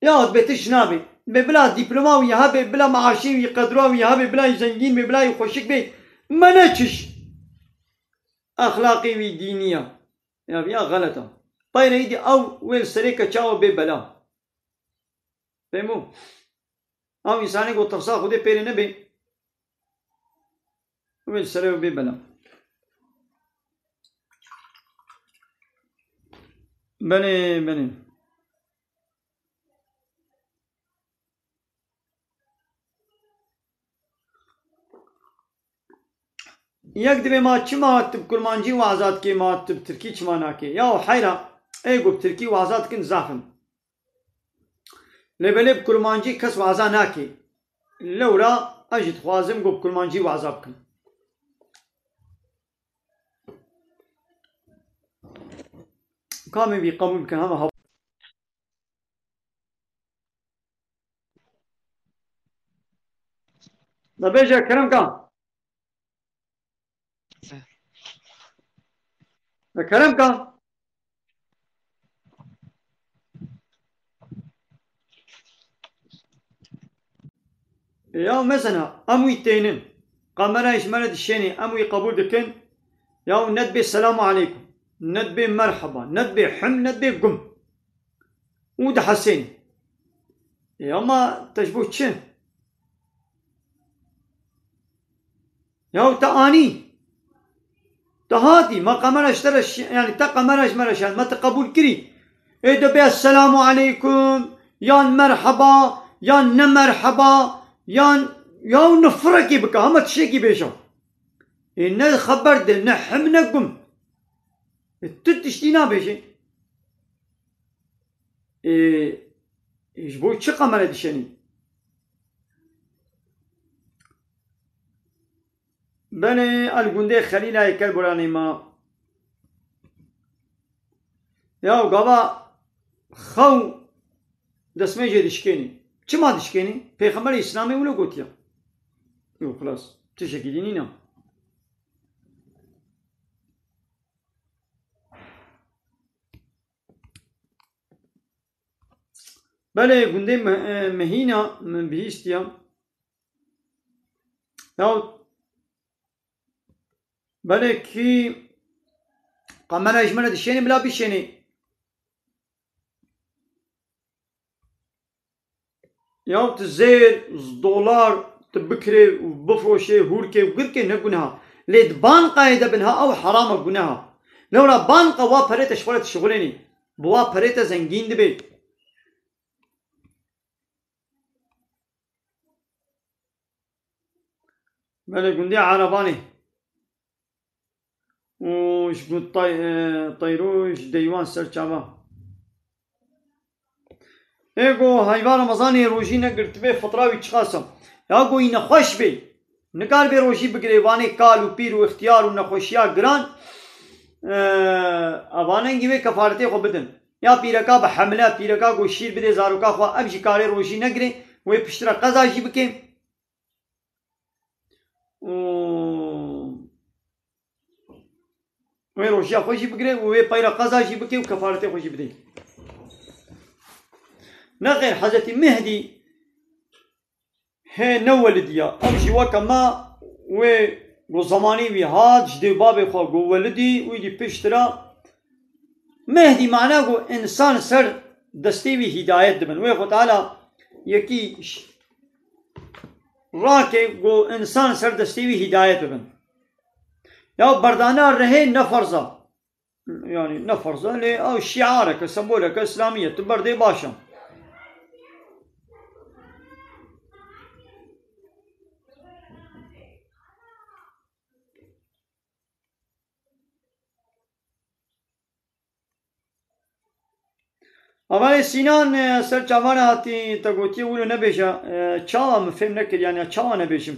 Ya bê tişt nabê. Bê bila dîploma wî hebe, bila maaşê wî, qedra wî hebe, bila zengîn bê, bila xweşik bê. Me ne çiş. Exlaqê wî dînî ya. Ya, ya xelet a. Peyre îdî ew wê li serê keça wa bê bela. Fehmo? Ew însanê ku tirsa Xwedê pê re nebe, wê li serê wê bê bela. Belê, belê. Yek dibê ma çima tu bi kurmancî weza dikê, ma tu bi tirkî çima nakê? Ya heyra, ê ku bi tirkî weza dikin zaf in. Lê belê bi kurmancî kes weza nake. Lewra ez jî dixwazim ku bi kurmancî weza bikim. Kamê wî qebûl bikin hema hab. Da bêje kerem ka. Kerem ka. Ya mesela, em wî tênin. Kamerayê ji me re dişênê, em wî qebûl dikin. Ya ne dibê selamu aleykum, ne dibê merheba, ne dibê him, ne dibê gum. Û dihesên. E, ama te ji bo çi? Ya te anî. Te hatî, me qemera ji te re şi-, yani te qemera ji me re şand, me te qebûl kirî. Ê de bê esselamu aleykum, yan merheba, yan ne merheba, yan, ya ne firekê bike, hema tiştekî bêje. Ê ne xeber de, ne him, ne gum. Ê tu tiştî nabêjî. Ê, ê ji bo çi qemere dişenî? Belê, el gundê Xelîlayê kel buranê ma. Ya gava xew destmêjê dişkênî. Çima dişkênî? Pêxemberê Îslamê wilo gotiya. Yo, xilas. Tiştekî dî nîne. Belê, gundê Me-, e, Mehîna min bihîstiya. Ya, belê kî kamera ji min re dişênê, bila bişênê. Ya tu zêr, dolar, tu bikirê û bifroşê, hûrkê û girkê ne guneha. Lê di banqayê de bin ha ew heram e, guneha. Lewra banqa wa perê te ji xwe re dişixulênî. Bi wa perê te zengîn dibê. Belê gundê Erebanê. Û ji gund Tay-, e, Teyro ji Deywan ser çava. Ê go heyva Remezanê rojî negirtibê, fitra wî çiqas e? Ya go yî nexweş bê, nikaribê rojî bigirê, vanê kal û pîr û ixtiyar û nexweşiya giran, e, evanengî wê kefaretê xwe bidin. Ya pîreka bi hemle, pîreka ku şîr bidê zaroka xwe, ev jî karê rojî negirê, wê piştre qeza jî bikê. Û Wê rojiya xwe jî bigire û wê peyra qeza jî bike û kefaretê xwe jî bide. Nexêr, Hezretî Mehdî hê ne welidî ya. Ew jî weke me wê ku zemanî wî hat, ji dê babê xwe ku welidî, wî dî piştre Mehdî mana ku însan ser destê wî hîdayet dibin. Wê Xwe Teala yekî ş-, rake ku însan ser destê wî hîdayet bibin. Ya berdana rehê ne ferz e. Yani ne ferz e, lê ew şiareke, semboleke îslamî ye. Tu berdê baş e. Hevalê Sînan, e, ser çavan hatî te gotiye wilo nebêje, e, çawa min fêm nekir, yani çawa nebêjim?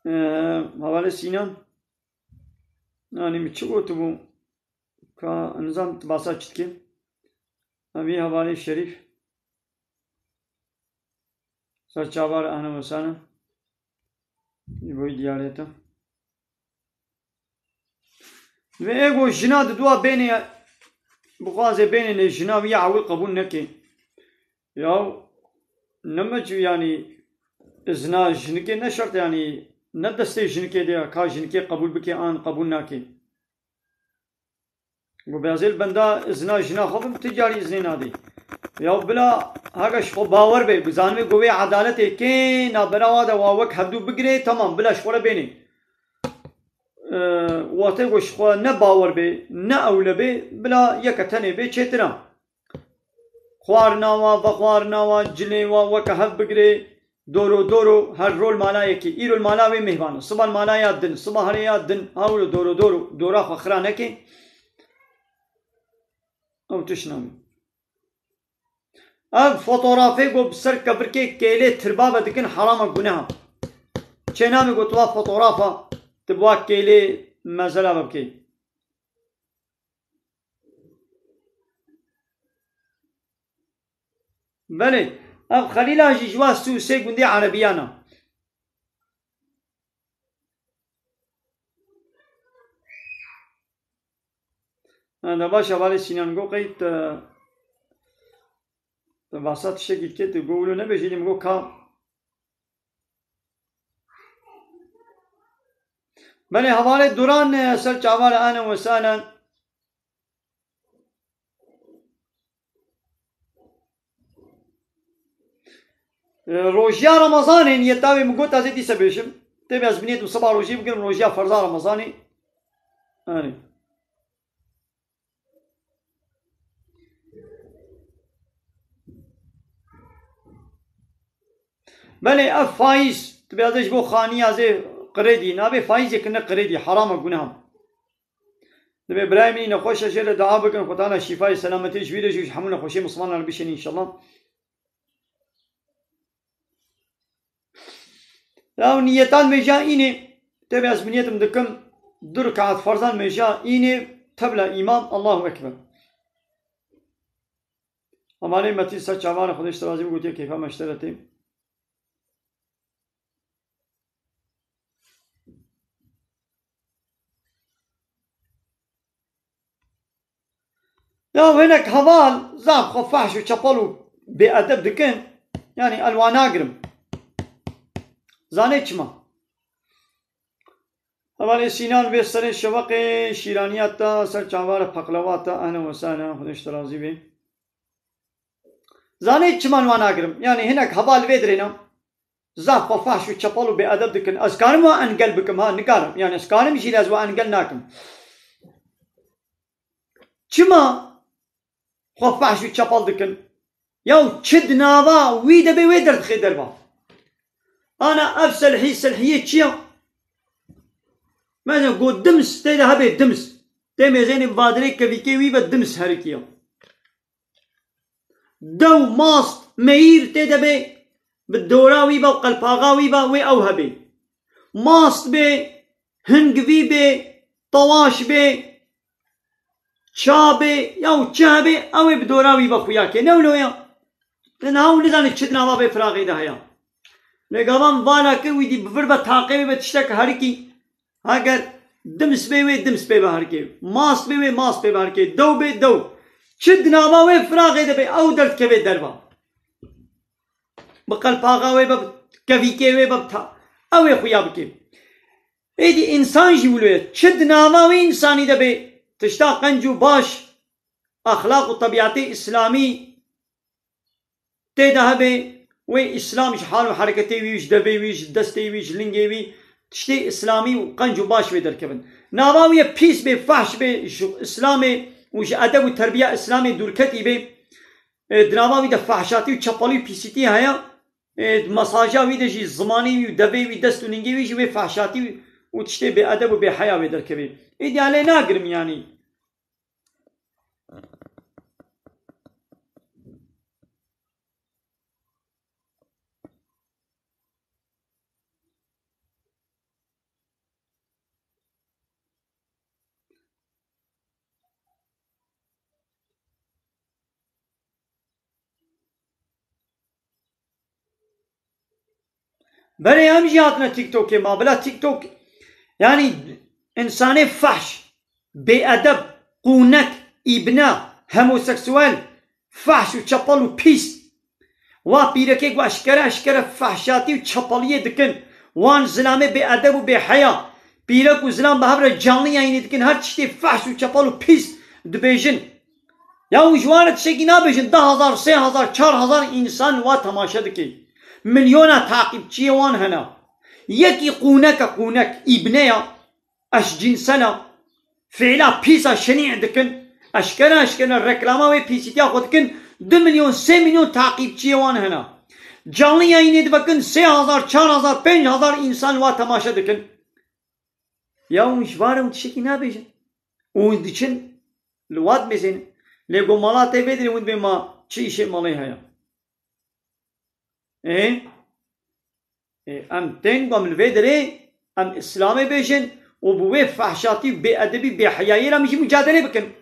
E, Hevalê Sînan, yani min çi gotibû? Ka nizam tu basa çi dikê? Evî Hevalê Şerîf. Ser çavar ahne wesane. Ji bo diyarê te. Ve ego jina di dua bênê, bixwaze bênê lê jina wî ya ewil qebûl neke. Ya ne mecû yani izna jinikê ne şert yani ne destê jinikê de ya ka jinikê qebûl bike an qebûl nake. Got, "Beyazê li benda izna jina xwe bim, tu carî iznê nadê." Ya bila heke ji xwe bawer be, bizanibê ku wê edaletê kê nabera wa de wa wek hevdû bigirê, temam, bila ji xwe re bênê. Ee, wate ku ji xwe ne bawer be, ne ewle be, bila yeke tenê be çêtir e. Xwarina wa, vexwarina wa, cilê wa weke hev bigirê, doro doro, her rol mala yekê. Îro li mala wê mêhvan e, siba li mala ya din, siba herê ya din, ha wilo doro doro, dora xwe xira neke. Ew tişt nabî. Ev fotografê ku bi ser kevirkê kêlê tirba ve dikin, herama guneha. Çênabê ku tu va fotografa, tu bi wa kêlê mezela ve bikey. Belê, ev Xelîla jî ji wa sî û sê gundê Erebiyan e. Ha, de baş, hevalê Sînan, go qey te, te basa tiştekî dikê, tu go wilo nebêjî, min go ka. Belê, hevalê Duran, e, ser çavan e, ahlen we sahlen. E, rojiya Remezanê niyeta wê min got, ez ê dîse bêjim. Tê ez bi niyetim siba rojî bigirim, rojiya ferza Remezanê. Erê. Belê ev faîz, tu bê ez ê ji bo xaniya zê qirêdî, nabê faîzê kirine qirêdî, heram e, guneh e. Divê birayê min nexweş e, jê re dua bikin, Xwedana şîfayê selametê ji wî re jî ji hemû nexweşiyê Mislimanan re bişêne înşallah. Ya niyetan mêja înê, tê ez niyetim dikim, du rekat ferzan mêja înê, tevla îmam, Allahu Ekber. Hevalê Metîn ser çavan e, Xwedê ji te razî be, gotiye keyfa me ji te re tê. Ya hinek heval zaf xwe fehş û çepel û bêedeb dikin, yanî ez wan nagirim. Zanê çima? Hevalê Sînan vê serê şeveqê şîraniya te, ser çavara peqlewa te, ehlen we sehlen, Xwedê ji te razî be. Zanê çima wan nagirim? Yanî hinek heval vê dirêne. Zaf xwe fehş û çepel û bêedeb dikin. Ez karim wan engel bikim, ha, nikarim. Yanî ez karim jî, lê ez wan engel nakim. Çima xwe fehş û çepel dikin? Yaw çi di nava wî de bê wê derdixê derva? Ana ev selhî, selhiyê çi ya? Mesela got dims, tê de hebe dims. Tê mêzênê badirê kevikê wî ve dims herikiya. Dew, mast, meyîr tê de bê, bi dora wî ve, qelpaxa wî ve, wê ew hebê. Mast bê, hingivî bê, tawaş bê, ça bê, yaw çi hebê, ew ê bi dora wî ve xuya kê. Ne wilo ya? Te niha ew nizane çi di nava vê firaxê de heye. Lê gava min vala kir, wî dî bi vir ve taqê wî ve tiştek herikî. Heger Dims bê wê, dims pê ve herkê. Mast bê wê, mast pê ve herkê. Dew bê, dew. Çi di nava wê firaxê de bê, ew derdikeve derva. Bi qelpaxa wê be, bi kevîkê wê be, bi ta-, ew ê xuya bike. Êdî însan jî wilo ye. Çi di nava wê însanî de bê, tişta qenc û baş, exlaq û tebîetê îslamî tê de hebe, wê îslam ji hal û hereketê wî, ji devê wî, ji destê wî, ji lingê wî, tiştê îslamî û qenc û baş wê derkevin. Nava wî ye pîs bê, fahş bê, ji îslamê û ji edeb û terbiya îslamê dûrketî bê. E, di nava wî de fahşatî û çepalî û pîsîtî heye. E, di mesaja wî de jî zimanê wî û devê wî, dest û lingê wî jî wê fahşatî û tiştê bêedeb û bêheya wê derkevê. Êdî ez lê nagirim yanî. Belê em jî hatine TikTokê ma. Bila TikTok, yanî însanê fahş, bêedeb, qûnek, îbne, homoseksuel, fahş û çepel û pîs. Wa pîrekê ku eşkere eşkere fahşatî û çepeliyê dikin. Wan zilamê bêedeb û bêheya. Pîrek û zilam bi hev re canlı yayînê dikin. Her tiştê fahş û çepel û pîs dibêjin. Ya hûn ji wan re tiştekî nabêjin, deh hezar, sê hezar, çar hezar însan wa temaşe dike. Milyona taqîbçiyê wan hene. Yekî qûnek e, qûnek, îbne ya, eşcinsel e, fiîla pîs a şenî dikin, eşkere eşkere reklama wê pîsîtiya xwe dikin, du milyon, sê milyon taqîbçiyê wan hene. Canlı yayînê divekin, sê hezar, çar hezar, pênc hezar însan wa temaşe dikin. Ya hûn ji van re hûn tiştekî nabêjin. Û hûn diçin li wat mêzên. Lê ku mala te vê dirê hûn dibê ma çi îşê malê heye. Ê? Ê, em tên ku em li vê dirê em Îslamê bêjin û bi wê fehşatî û bêedebî, bêheyayî re em jî mucadele bikin.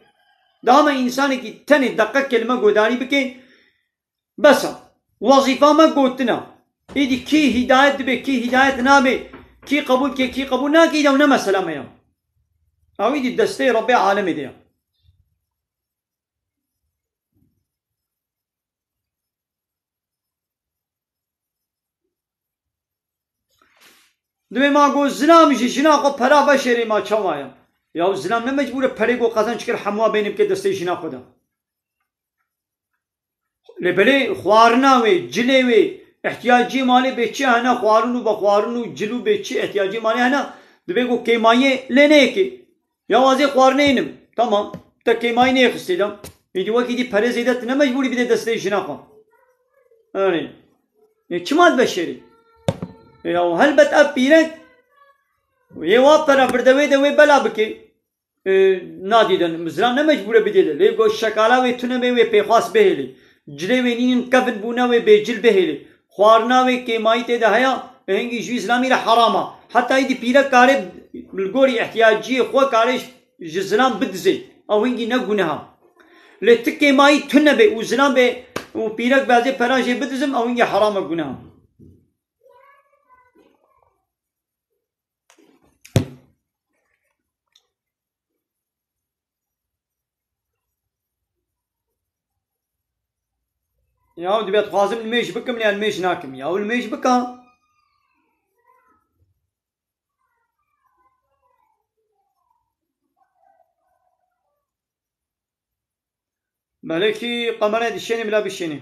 Daha me însanekî tenê deqekê li me godarî bike, bes e. Wezîfa me gotin e. Îdî kî hîdayet dibe, kî hîdayet nabe, kî qebûl dike, kî qebûl nake, îdî ew ne mesela me ye. Ew îdî desteyê Rebbê alemê de ye. Dibê ma got, zilam ji jina xwe pera veşêrê, ma çawa ye? Ya zilam ne mecbûr e perê ku qezenc kir hemûa bêne bike destê jina xwe de. Lê belê xwarina wê, cilê wê, ihtiyaciyê malê bê çi hene, xwarin û vexwarin û cil û bê çi ihtiyaciyê malê hene, dibê ku kêmayiyê lê neyekê. Ya wazê xwarinê inim. Tamam. Te kêmayî nêxistê de. Îdî wekî dî perê zêde tu ne mecbûrî bidê destê jina xwe. Erê. Ê, çima dibe şêrî? Ê, ya helbet ev pîrek yê wa pere birde wê de wê bela bike. Ê, nadî de, zilam ne mecbûr e bidê de. Lê got şekala wê tune bê wê pêxwas bihêlê. Cilê wê nînin kevin bûne wê bêcil bihêlê. Xwarina wê kêmayî tê de heya, hingî jû îslamî re heram e. Heta îdî pîrek kare li gorî ihtiyaciyê xwe kare ji zilam bidizê. Ew hingî ne guneha. Lê ti kêmayî tune bê û zilam bê û pîrek bazê pera jê bidizim, ew hingî heram e, guneha. Ya, dibê dixwazim nimêj bikim, lê nimêj nakim. Ya, nimêj bika. Belekî qemere dişênî bila bişênî.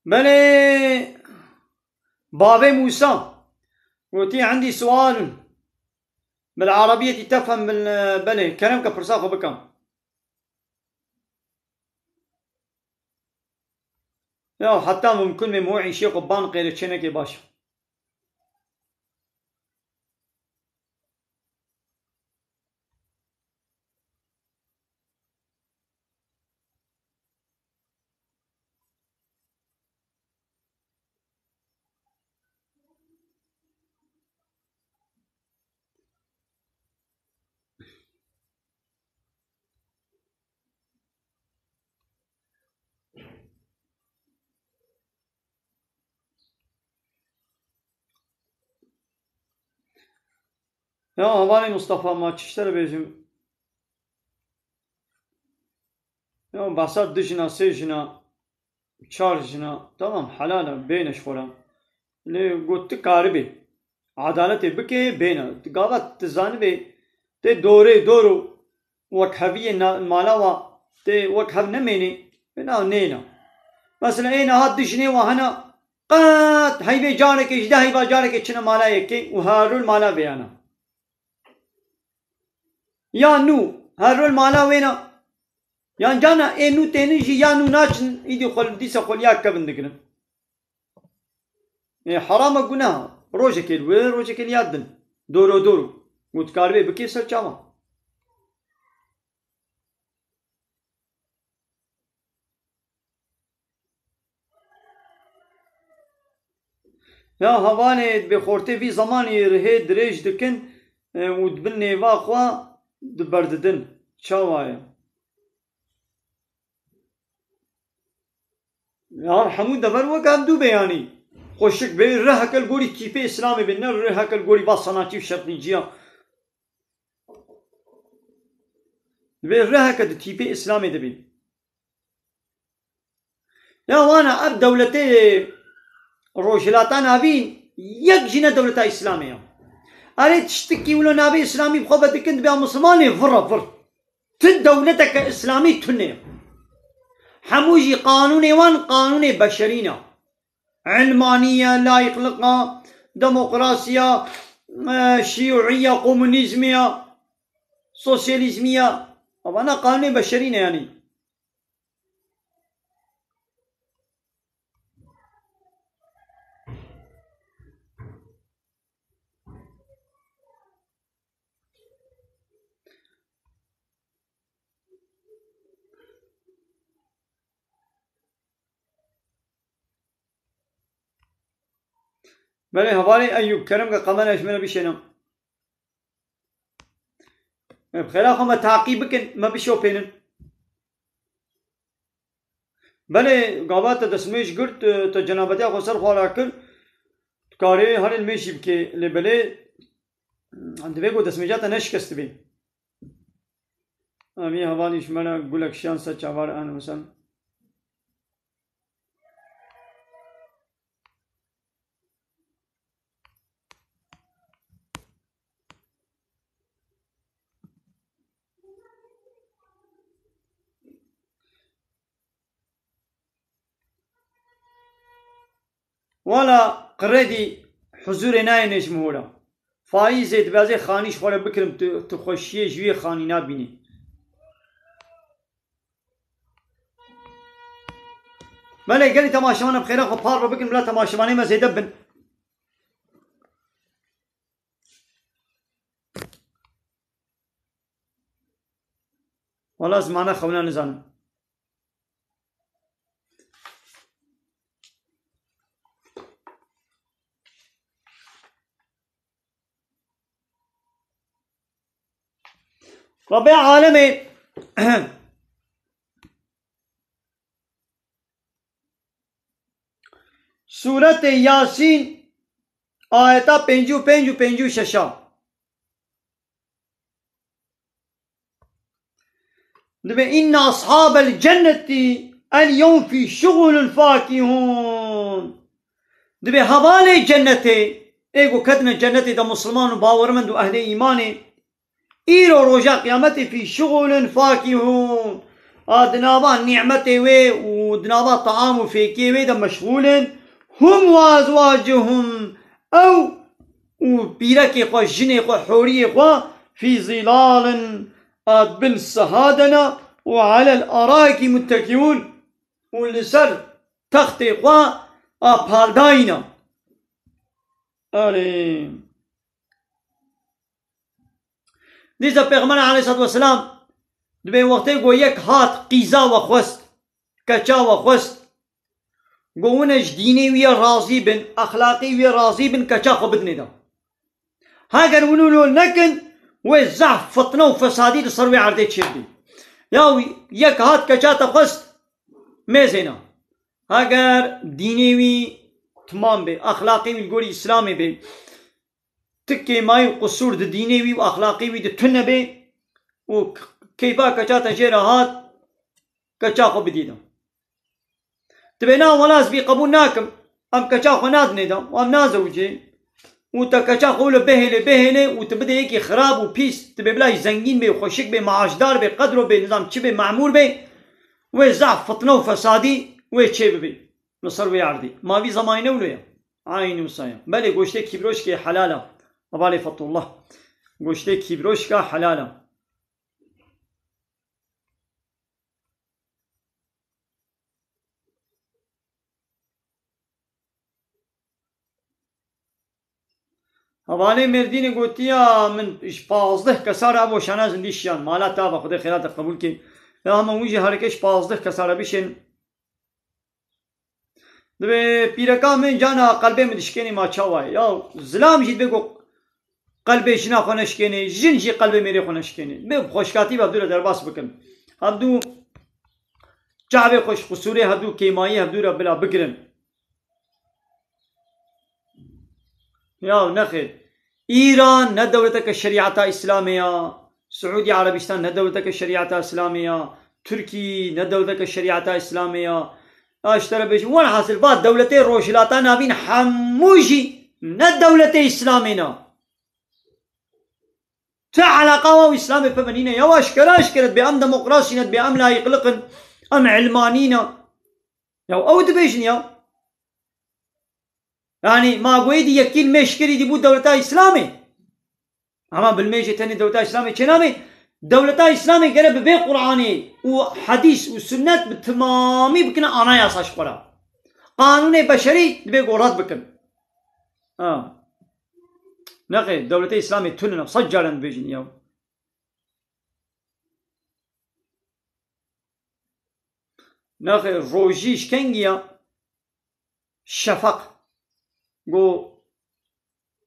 Belê, bavê Mûsa gotî, عندي سؤال بالعربية تفهم بال-، belê, kerem ke pirsa xwe bike. Ya heta mumkin be mo îşê xwe ban qêre çênekê baş. Ya hevalê Mustafa, ma çi ji te re bêjim? Ya behsa du jina, sê jina, çar jina, tamam, helal e, bêne ji xwe re. Lê got tu karibê edaletê bikê, bêne. Tu gava tu zanibê tê dorê dor û wekheviyê na-, mala wa tê wekhev nemênê, bêna nêna. Mesela ê niha du jinê wa hene, qet heyvê carekê ji de heyva carekê çine mala yekê û her rol mala vêyana. Ya nû her rol mala wêna. Yan cana ê nû tênin jî ya nû naçin, îdî xwe li dîsa xweliya kevin digirin. Ê, heram e, gunah e. Rojekê li wir, rojekê li ya din. Doro doro. Û tu karibê bikê ser çavan. Ya hevalê, dibê xortê vî zemanî rihê dirêj dikin, e, û di bin nêva xwe diberdidin. Çawa ye? Ya hemû dever wek ev dû be yanî. Xweşik bê, riheke li gorî tîpê Îslamê bê, ne riheke li gorî va sanatçî û şerqîciya. Dibê riheke di tîpê Îslamê de bê. Ya wana ev dewletê Rojhilata Navîn yek jî ne dewleta Îslamê ya. Erê tiştikî wilo navê Îslamî bi xwe vedikin, dibê Musulmanê vir e vir. Tu dewleteke Îslamî tune ye. Hemû jî qanûnê wan qanûnê beşerî ne. Ilmaniye, layıklığa, demokrasiya, e, şiyuiya, komunizmiya, sosyalizmiya. Ama ne qanûnê beşerî ne yanî. Belê hevalê Eyûb, kerem ke kamera ji min re bişêne. Bi xêra xwe me taqî bikin, me bişopênin. Belê, gava te destmêj girt, te cenabetiya xwe ser xwe re kir, tu karê herê li mêj jî bikê, lê belê divê ku destmêja te neşikestibê. Em ê hevalî ji me re gulek şiyan ser çavar, ehlen we sehlen. Wala qredî huzurê nayêne ji min hora. Faîzê dibêje xanî ji xwe re bikirim, tu, tu xweşiyê ji wê xanî nabînî. Belê gelî temaşevan, em xêra xwe par re bikin, bila temaşevanê me zêde bin. Wala zimana xewna nizanim. Rebê alemê Sûretê Yasîn, ayeta pêncî û pênc û pêncî û şeş a. Dibê, "Inne ashabel cennetî el yewm fî şuxulun fakîhûn." Dibê hevalê cennetê, ê ku ketine cennetê de musulman û bawermend û ehlê îmanê, îro roja qiyametê fî şuxulun fakîhûn. A di nava nîmetê wê û di nava taam û fêkiyê wê de meşxûl in. Hum û ezwacihum, ew û pîrekê xwe, jinê xwe, hûriyê xwe, fî zîlalin, a di bin siha de ne, û alel araikî muttekîûn, û li ser textê xwe a paldayî ne. Erê. Dîsa Pêxember aleyhissalatu vesselam dibê wextê ku yek hat qîza we xwest, keça we xwest, ku hûn ji dînê wî ye razî bin, exlaqî wî ye razî bin, keça xwe bidinê de. Heger hûn wilo nekin, wê zehf fitne û fesadî li ser wê erdê çêbî. Ya wî yek hat keça te xwest, mêzêna. Heger dînê wî timam bê, exlaqê wî li gorî Îslamê bê, tu kêmayî û qisûr di dînê wî û exlaqê wî de tune bê û keyfa keça te jê re hat, keça xwe bidî de. Dibê na wela ez vî qebûl nakim. Em keça xwe nadinê de û em nazewicê. Û te keça xwe wilo bihêlê, bihêlê û tu bidê yekî xirab û pîs, tu bê bila zengîn bê, xweşik bê, maaşdar bê, qedro bê, nizam çi bê, memûr bê, wê zaf fitne û fesadî wê çê bibê li ser wê erdê. Ma vî zemanî ne wilo ye? Eynî wisa ye. Belê, goştê kîbroşkê helal e. Hevalê Fetullah. Goştê kîbroşka helal e. Hevalê Mêrdînê gotiya min ji pazdeh kesa re bo şana zindî şiyan. Mala te ava, Xwedê xêra te qebûl kê. Ya hema hûn jî hereke ji pazdeh kesa re bişên. Dibê pîreka min cana qelbê min dişkênî, ma çawa ye? Ya zilam jî dibê ku qelbê jina xwe neşkênê, jin jî qelbê mêrê xwe neşkênê. Dibê bi xweşkatî ve hevdû re derbas bikin. Hevdû çavê xwe ji qisûrê, hevdû kêmayî hevdû re bila bigirin. Ya nexêr. Îran ne dewleteke şerîeta Îslamê ya. Siûdî Erebîstan ne dewleteke şerîeta Îslamê ya. Tirkî ne dewleteke şerîeta Îslamê ya. Ya ji te re bêjim, welhasil va dewletê Rojhilata Navîn hemû jî ne dewletê Îslamê ne. Ti eleqa wa û Îslamê peve nîne. Ya aşkera aşkere dibê em demokrasî ne, dibê em layîqliq in, em ilmanî ne. Ya ew dibêjin ya. Yanî ma goyê dî yekî li mêşkirî dî bû dewleta Îslamê. Ama bilmêjê tenê dewleta Îslamê çênabê. Dewleta Îslamê gere bi vê Qur'anê û hedîs û sunnet bi timamî bikine anayasa ji xwe re. Qanûnê beşerî dibê ku red bikin. Ha. Nexêr, dewletê Îslamê tune ne, sed caran dibêjin ya. Nexêr, rojî ji kengî ya? Şefaq. Go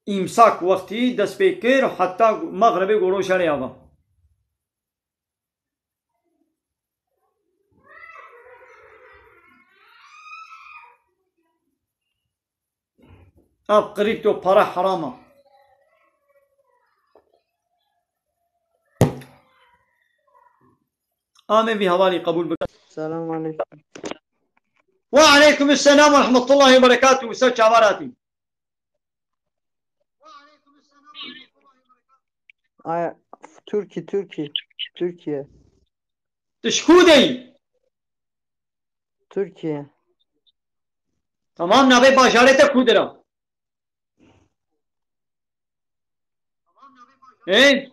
îmsak wextî dest pê kir, heta mexrebê go roj here ava. Ev krîpto para heram e. Amê vî hevalî qebûl bike. Selam aleykum. Ve aleykum selam ve rahmetullahi ve berekatuhu. Ser çavar hatî. Ay, Türkiye, Türkiye, Türkiye. Tu ji ku de yî? Türkiye. Tamam, navê bajarê te ku de ra? Ê?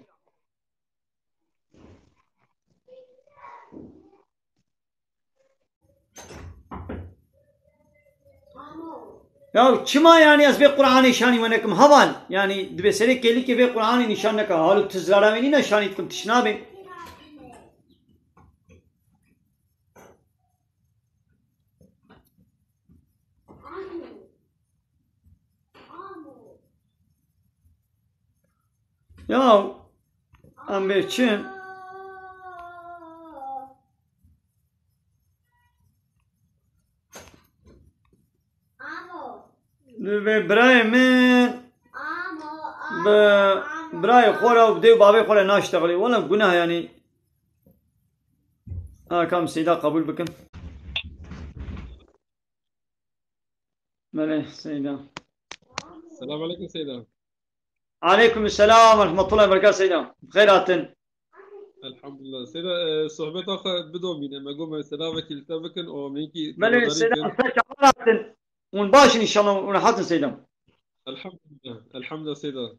Ya çima, yanî ez vê Qur'anê şanî we nekim heval? Yanî dibê serê kêlîkê vê Qur'anê nîşan neke. Halo tu zirara wê nîne şanî dikim, tişt nabê. Ya em bê çin. Li vê birayê min bi birayê xwe re û bi dê û bavê xwe re naştexilî. Wela gunah, yanî. Ha, kam Seyda qebûl bikin. Belê, Seyda. Selam aleykum Seyda. Aleykum selam ve rahmetullahi ve berekatuhu Seyda. Bi xêr hatin. Elhamdulillah. Seyda, e, sohbeta xwe bidomîne. Me got me selavekî li te bikin û me yekî Belê, Seyda, ser çavan hatin. Hûn baş in înşallah, hûn rehat in Seyda. Elhamdulillah. Elhamdulillah Seyda.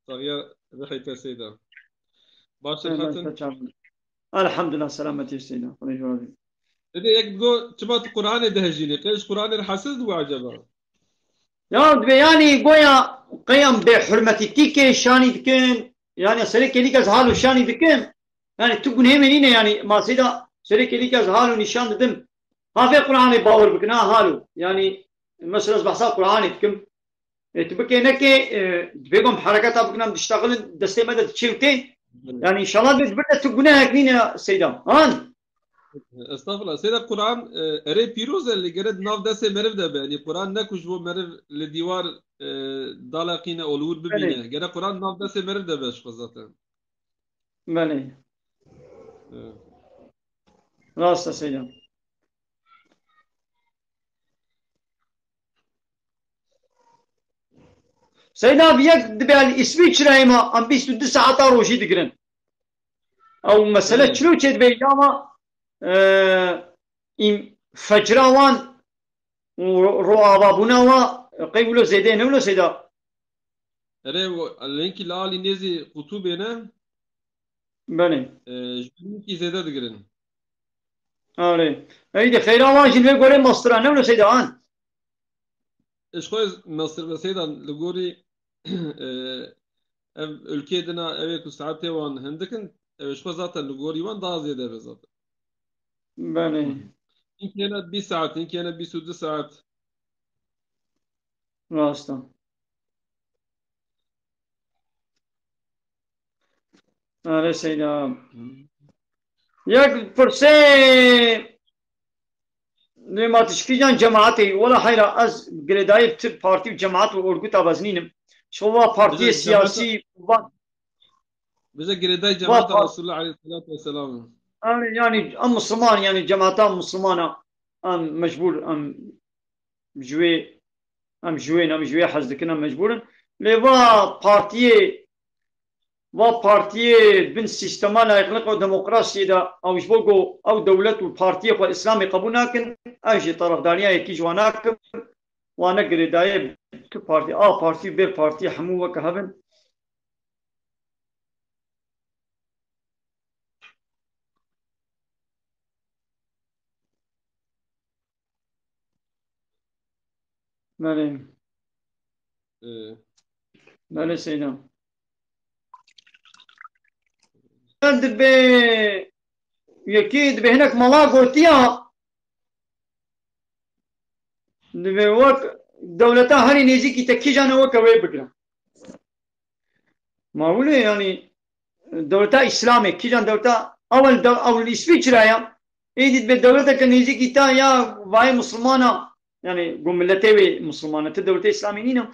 Saxiya rihê te Seyda. Baş in, Seyda, hatin. Ser çavan. Elhamdulillah, selametî Seyda. Xwedê ji we razî. Seyda, yek digo, çima tu Qur'anê dihejînî? Qey ji Qur'anê re hesiz dibû eceba? Ya dibê yanî goya qey em bêhurmetî tîkê şanî dikin. Yanî serê kêlîk ez halo şanî dikim. Yanî tu gunehê me nîne yanî ma Seyda serê kêlîk ez halo nîşan didim. Ha vê Qur'anê bawer bikin ha halo. Yanî mesela ez behsa Qur'anê dikim. E, tu bikê nekê, e, dibê ku em hereketa bikin, em diştexilin, destê me de diçê û tê. Belê. Yanî înşallah dibê ji bir de tu gunehek nîne Seyda. Han? Estağfurullah. Seyda Kur'an, e, erê pîroz e, lê gere di nav destê meriv de be. Yanî Kur'an ne ku ji bo meriv li dîwar, e, daleqîne û li wir bibîne. Belê. Gere Kur'an nav destê meriv de be ji xwe zaten. Belê. Evet. Rast e Seyda. Seyda, bi yek dibe li Îsviçreyê me em bîst û du saeta rojî digirin. Ew mesele Evet. çilo çêdibe ya me, e, îm-, fecra wan û ro-, roavabûna wa qey wilo zêde ne wilo Seyda? Erê, o, lê hinkî li alî nêzî qutûbê ne? Belê. E, ji bin hinkî zêde digirin. Erê. Ey de xeyra wan jî li vê gorê mastira ne wilo Seyda an? Ji xwe mestir be Seyda li gorî, e, ev ülkê dina ew ê ku saetê wan hindik in, ew ji xwe zaten li gorî wan daha zêde be zaten. Belê. Hinkî hene bîst saet, hinkî hene bîst û du saet. Rast e. Erê Seyda. Yek pirsê lê ma tişkî can cemaetê. Wela heyra ez girêdayî ti partî û cemaet û orguta veznînim. Şo va partiyê Bize cemaeta, siyasî va bize girêdayî va cemaeta par-, Resulullah aleyhissalatu vesselam. Erê, yanî em Müslüman, yanî cemaeta Müslümana em mecbur, em ji wê, em ji wê, em ji wê hez dikin, em mecbûr in. Lê va partiyê, va partiyê bin sîstema layîqlik û demokrasiyê de ew ji bo ku ew dewlet û partiyê xwe Îslamê qebûl nakin, ez jî tarafdariya yekî ji wan nakim, wan ne girêdayê tu partî, A partî, B partî, hemû weke hev in. Belê. Ee, Belê Seyda. Dibe yekî dibe hinek mala gotiya dibe wek dewleta herî nêzîkî te kîjan e weke wê bigire. Ma wile yanî dewleta Îslamê, kîjan dewleta, ewil dew-, ewil Îsviçre ya, êdî dibe dewleteke nêzîkî ta ya vayê Muslimana, yanî ku miletê wê Muslimane, ti dewletê Îslamê nîne.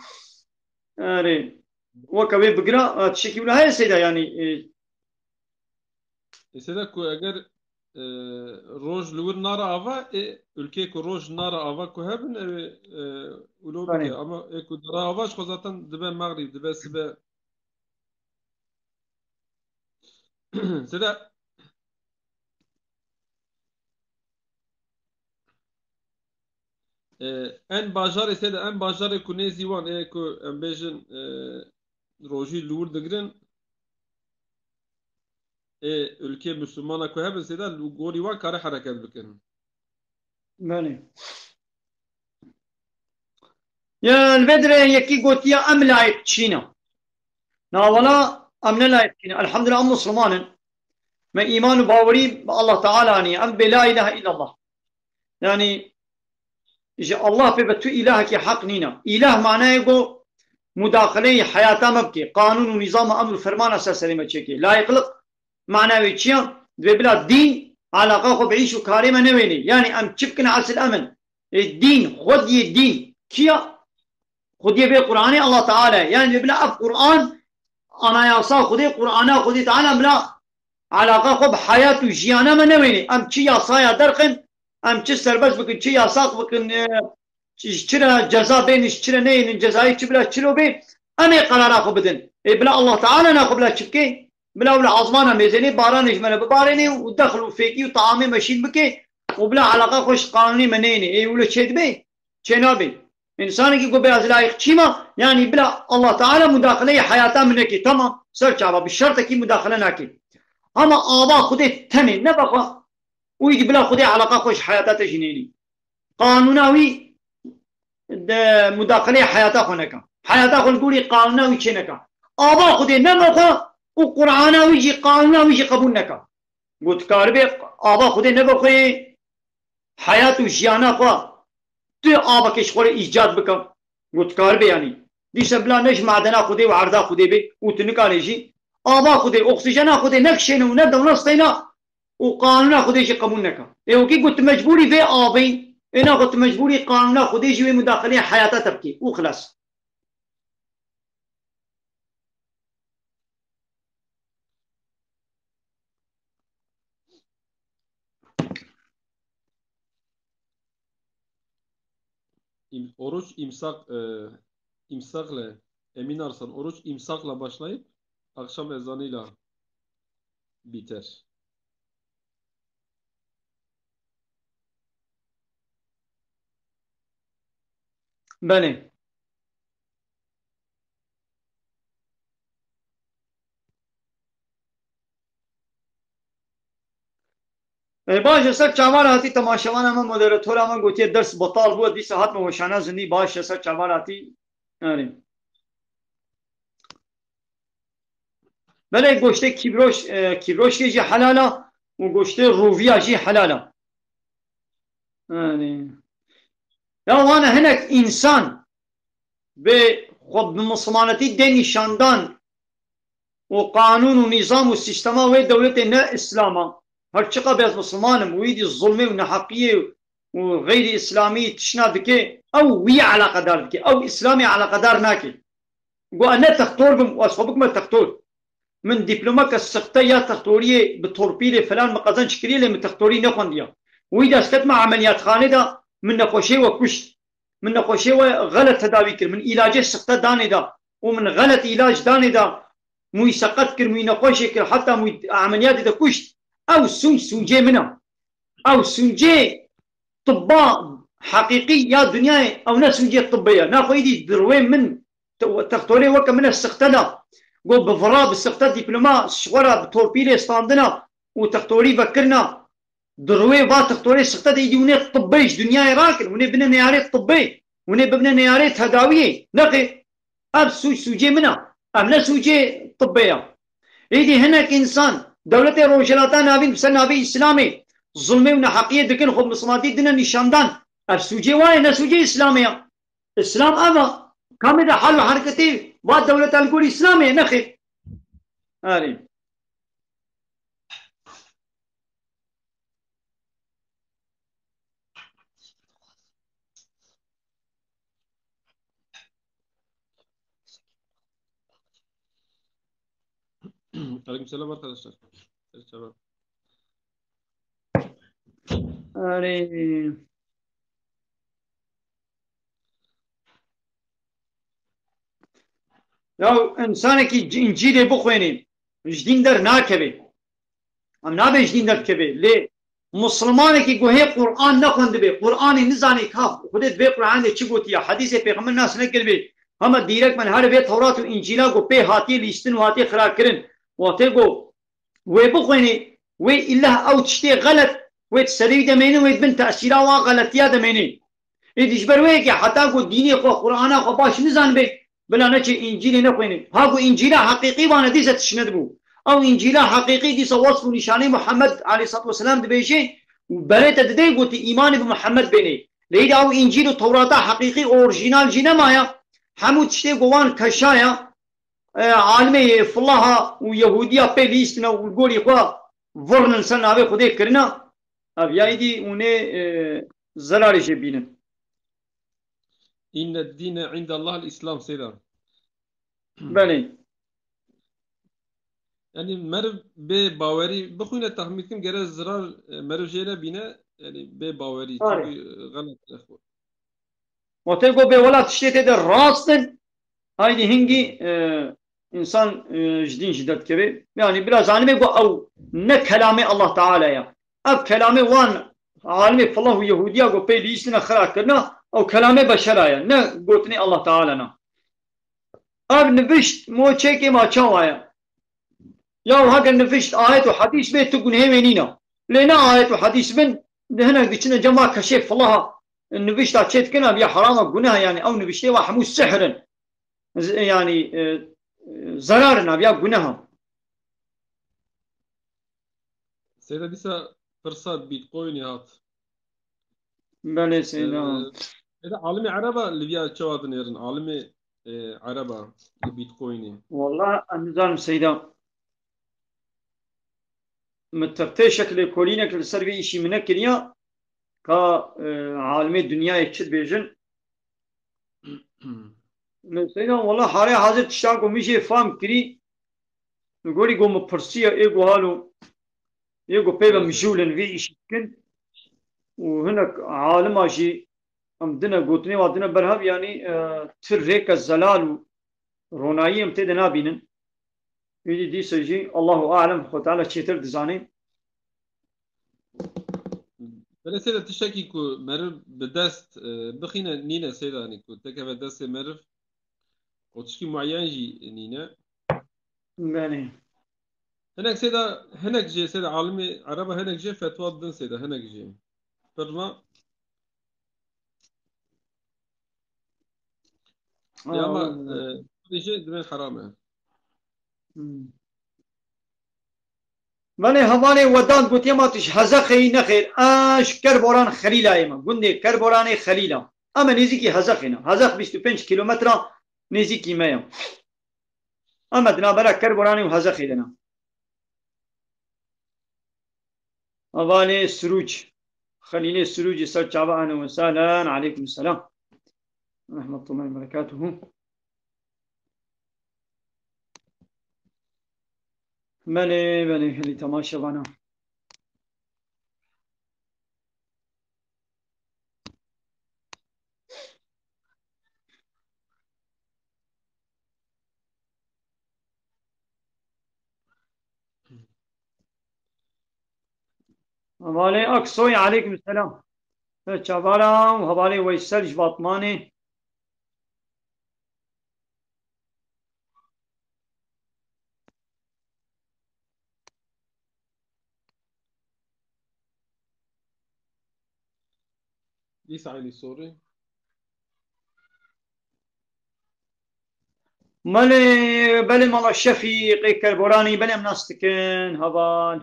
Erê, weke wê bigira, e, tiştekî wila heye Seyda, yanî, e, Ê Seyda ku eger, e, roj li wir nara ava, ê, ülkê ku roj nara ava ku hebin, ew ê, e, wilo bike. Belê. Ama ê ku dara ava ji xwe zaten dibe mexrîb, dibe sibe. Seyda, e, en bajarê Seyda, en bajarê ku nêzî wan, ê ku em bêjin, e, rojî li wir digirin, ê ülkê Müslümana ku hebin Seyda, li gorî wan kare hereket bikin. Belê. Ya, li vê dirê yekî gotiya em layîq çîne. Na wela em ne layîq çîne. Elhamdulillah em Musliman in. Me îman û bawerî bi Allah Teala aniye. Em bê la ilahe illallah. Yanî ji Allah pê ve tu îlahekî heq nîne. Îlah manayê ku mudaxileyê heyata me bike. Qanûn û nîzama emr û fermana ser serê me çêke. Layîqlik mana wê çi ya? Divê bila dîn alaqa xwe bi îş û karê me newênê. Yanî em çi bikin esil em in. Ê dîn, xwediyê dîn. Kî ya? Xwediyê vê Qur'anê Allah Teala ye. Yanî divê bila ev Qur'an, anayasa Xwedê, Qur'ana Xwedê Teala bila alaqa xwe bi heyat û jiyana me newênê. Em çi yasaya derxin, em çi serbest bikin, çi yasax bikin, e, çi, ji çi re ceza bên, ji çi re neyênin, cezayê çi bila çilo bê, em ê qerara xwe bidin. Ê bila Allah Teala na xwe bila çi bike? Bila wila azmana mêzenê, baranê ji me re bibarênê û dexl û fêkî û taamê me şîn bike û bila alaqa xwe ji qanûnê me neyênê. Ê wilo çê dibe? Çê nabe. Însanekî ku bê ez layîq çîma, yanî bila Allah Teala mudaxileyê heyata min neke. Tamam, ser çava bi şertekî mudaxile nake. Hema ava Xwedê tenê ne vexwe û îdî bila Xwedê alaqa xwe ji heyata te jî nênî. Qanûna wî de mudaxileyê heyata xwe neka. Heyata xwe li gorî qanûna wî çê neka. Ava Xwedê ne vexwe û Qur'ana wî jî qanûna wî jî qebûl neka. Got, karibe ava Xwedê ne vexwe heyat û jiyana xwe tu avakê ji xwe re îcad bike. Got, karibe yanî. Dîse bila ne ji madena Xwedê û erda Xwedê bê û tu nikanê jî ava Xwedê, oksîjena Xwedê nekişêne û ne dewna steyna û qanûna Xwedê jî qebûl neke. Ê wekî got tu mecbûrî vê avê, ê naxwe tu mecbûrî qanûna Xwedê jî wê mudaxileyê heyata te bikî û xilas. İm- oruç imsak e, imsakla Emin Arslan, oruç imsakla başlayıp akşam ezanıyla biter. Belê. E, baş e, ser çavan hatî temaşevana me, moderatora me gotiye ders betal bû, dîsa hatme weşana zindî, baş e, ser çavan hatî. Yani. Belê goştê kîbroş, e, kîbroşkê jî helal a û goştê roviya jî helal a. Yani. Ya wana hinek însan bi xwe bi mislimanetî dê nîşandan û qanûn û nîzam û sîstema wê dewletê ne îslam a. Her çiqa bê ez misliman im û îdî zulmê û neheqiyê û xeyrî îslamî tiştna dike, ew wî eleqedar dike. Ew îslamê eleqedar nake. Got ez ne textor bim û ez xwe bikime textor. Min dîplomeke sixte ya textoriyê bi torpîlê filan min qezenc kiriye lê min textorî nexwendiya. Wî de ez ketime emeliyatxanê de min nexweşiyê we kuşt. Min nexweşiyê we xelet tedawî kir. Min îlacê sixte danê de û min xelet îlac danê de mûyî seqet kir, mûyî nexweşê kir, heta mûyî emeliyatê de kuşt. Ew sûc sûcê min e. Ew sûcê tibba heqîqî ya dinyayê, ew ne sûcê tibbê ye. Naxwe îdî di rûyê min te-, textorê weke min e sixte da. Got bi vira, bi sixte dîploma, ji xwe re bi torpîlê standina û textorî vekirina. Di rûyê va textorê sixte de îdî hûnê tibbê ji dinyayê rakin, hûnê bine neyarê tibbê, hûnê bibine neyarê tedawiyê. Nexê, ev sûc sûcê min e. Ev ne sûcê tibbê ye. Êdî hinek însan dewletê Rojhilata Navîn bi ser navê Îslamê zulmê û neheqiyê dikin, xwe bi mislimatî dine nîşandan. Ev sûcê wa ye, ne sûcê Îslamê ye. Îslam ev e. Kamê de hal û hereketê va dewleta li gor Îslamê ye, nexê. Erê. Aleykümselam arkadaşlar. Selam. Erê. Ya însanekî c-, Încîlê bixwênê, ji dîn dernakeve. Em nabe ji dîn derkeve. Lê Muslimanekî ku hê Quran nexwendibe, Quranê nizanê ka Xwedê di vê Quranê de çi gotiye, hedîsê Pêxember nas nekiribe, hema dîrek min here vê Tewrat û Încîla ku pê hatiye lîstin û hatiye xirakirin. Wextê ku wê bixwênê, wê îllah ew tiştê xelet, wê di serê wî de mêne, wê di bin tesîra wan xeletiya de mêne. Êdî ji ber wê yekê heta ku dînê xwe, Qur'ana xwe baş nizanibe, bila neçê Încîlê nexwêne. Ha ku Încîla heqîqî wane dîse tişt nedibû. Ew Încîla heqîqî dîsa wesf û nîşanê Muhammed aleyhissalatu vesselam dibêje û berê te didê gotî îmanê bi Muhammed bênê. Lê êdî ew Încîl û Tewrata heqîqî orjînal jî nemaya. Hemû tiştê ku wan keşaya, e, alimê Filaha û Yehûdiya pê lîstine û li gorî xwe virnin ser navê Xwedê kirine, ev ya êdî hûnê, e, zerarê jê bînin. İnne dîne indallahil İslam, Seyda. Belê. Yani meriv bê bawerî bixwîne, tahmîn kim gere zirar, e, meriv jê re bîne, yani bê bawerî. Arê. Çünkü, e, xelet e. Wextê ku bê wela tiştê tê de rast in, haydî hingî, e, însan, e, ji dîn jî derdikeve. Yani bila zanibê ku ew ne kelamê Allah Teala ya. Ev kelamê wan alimê Filah û Yehûdiya ku pê lîstine xira kirine, ew kelamê beşera ye, ne gotinê Allah Teala ne. Ev nivişt moçekê ma çawa ye? Ya heger nivişt ayet û hedîs bê, tu gunehê wê nîne. Lê ne ayet û hedîs bin, di hinek diçine cema keşê filaha nivişta çê dikin, ev ya herama guneh, yani ew niviştê wa hemû sihr in. Z-, yani, e, e, zerar in, ev ya guneh in. Seyda dîsa pirsa Bitcoin'ê hat. Belê Seyda. Ee, Seyda, alimê Ereba li viya çawa dinêrin? Alimê, e, Ereba li Bitcoin'ê. Wallah, em nizanim Seyda. min tirtêşek lêkolînek li ser vê îşî min nekiriya, ka, e, alimê dinyayê çi dibêjin. Mesela, wala harê hazir tiştan ku min jê fam kirî, li gorî ku min pirsiya ê ku halo, ê ku pê ve mijûl in vê îşî dikin û hinek alima jî em dine gotinê wa dine berhev, yanî, e, ti rêke zelal û ronayî em tê de nabînin. Êdî dîsa jî Allahu alem, Xwe Teala çêtir dizane. Belê sêde tiştekî ku meriv bi dest, e, bixîne nîne sêde, yanî ku tekeve destê meriv û tişkî mueyen jî nîne. Belê. Hinek sêde, hinek jê sêde alimê ereba hinek jê fetwa didin sêde, hinek jê. Pirna. Ya ama, e, jê dibên heram e. Hmm. Belê hevalê Wedat gotiye ma tu ji Hezexê yî nexêr. A ji Kerboran Xelîlayê me. Gundê Kerboranê Xelîla. Em e nêzîkî Hezexê ne. Hezex bîst û pênc kîlometra nêzîkî me ye. Em e di navbera Kerboranê û Hezexê de ne. Hevalê Sirûc. Xelîlê Sirûcî ser çava, ehlen we sehlen. Aleykum selam. Rahmetullahi ve berekatuhu. Belê, belê, gelî temaşevana. Hevalê Aksoy, aleykum selam. Ser çavara û hevalê Weysel ji Batmanê. Dîsa Elî Sorî. Belê, belê mala Şefîqê Kerboranî, belê em nas dikin, heval.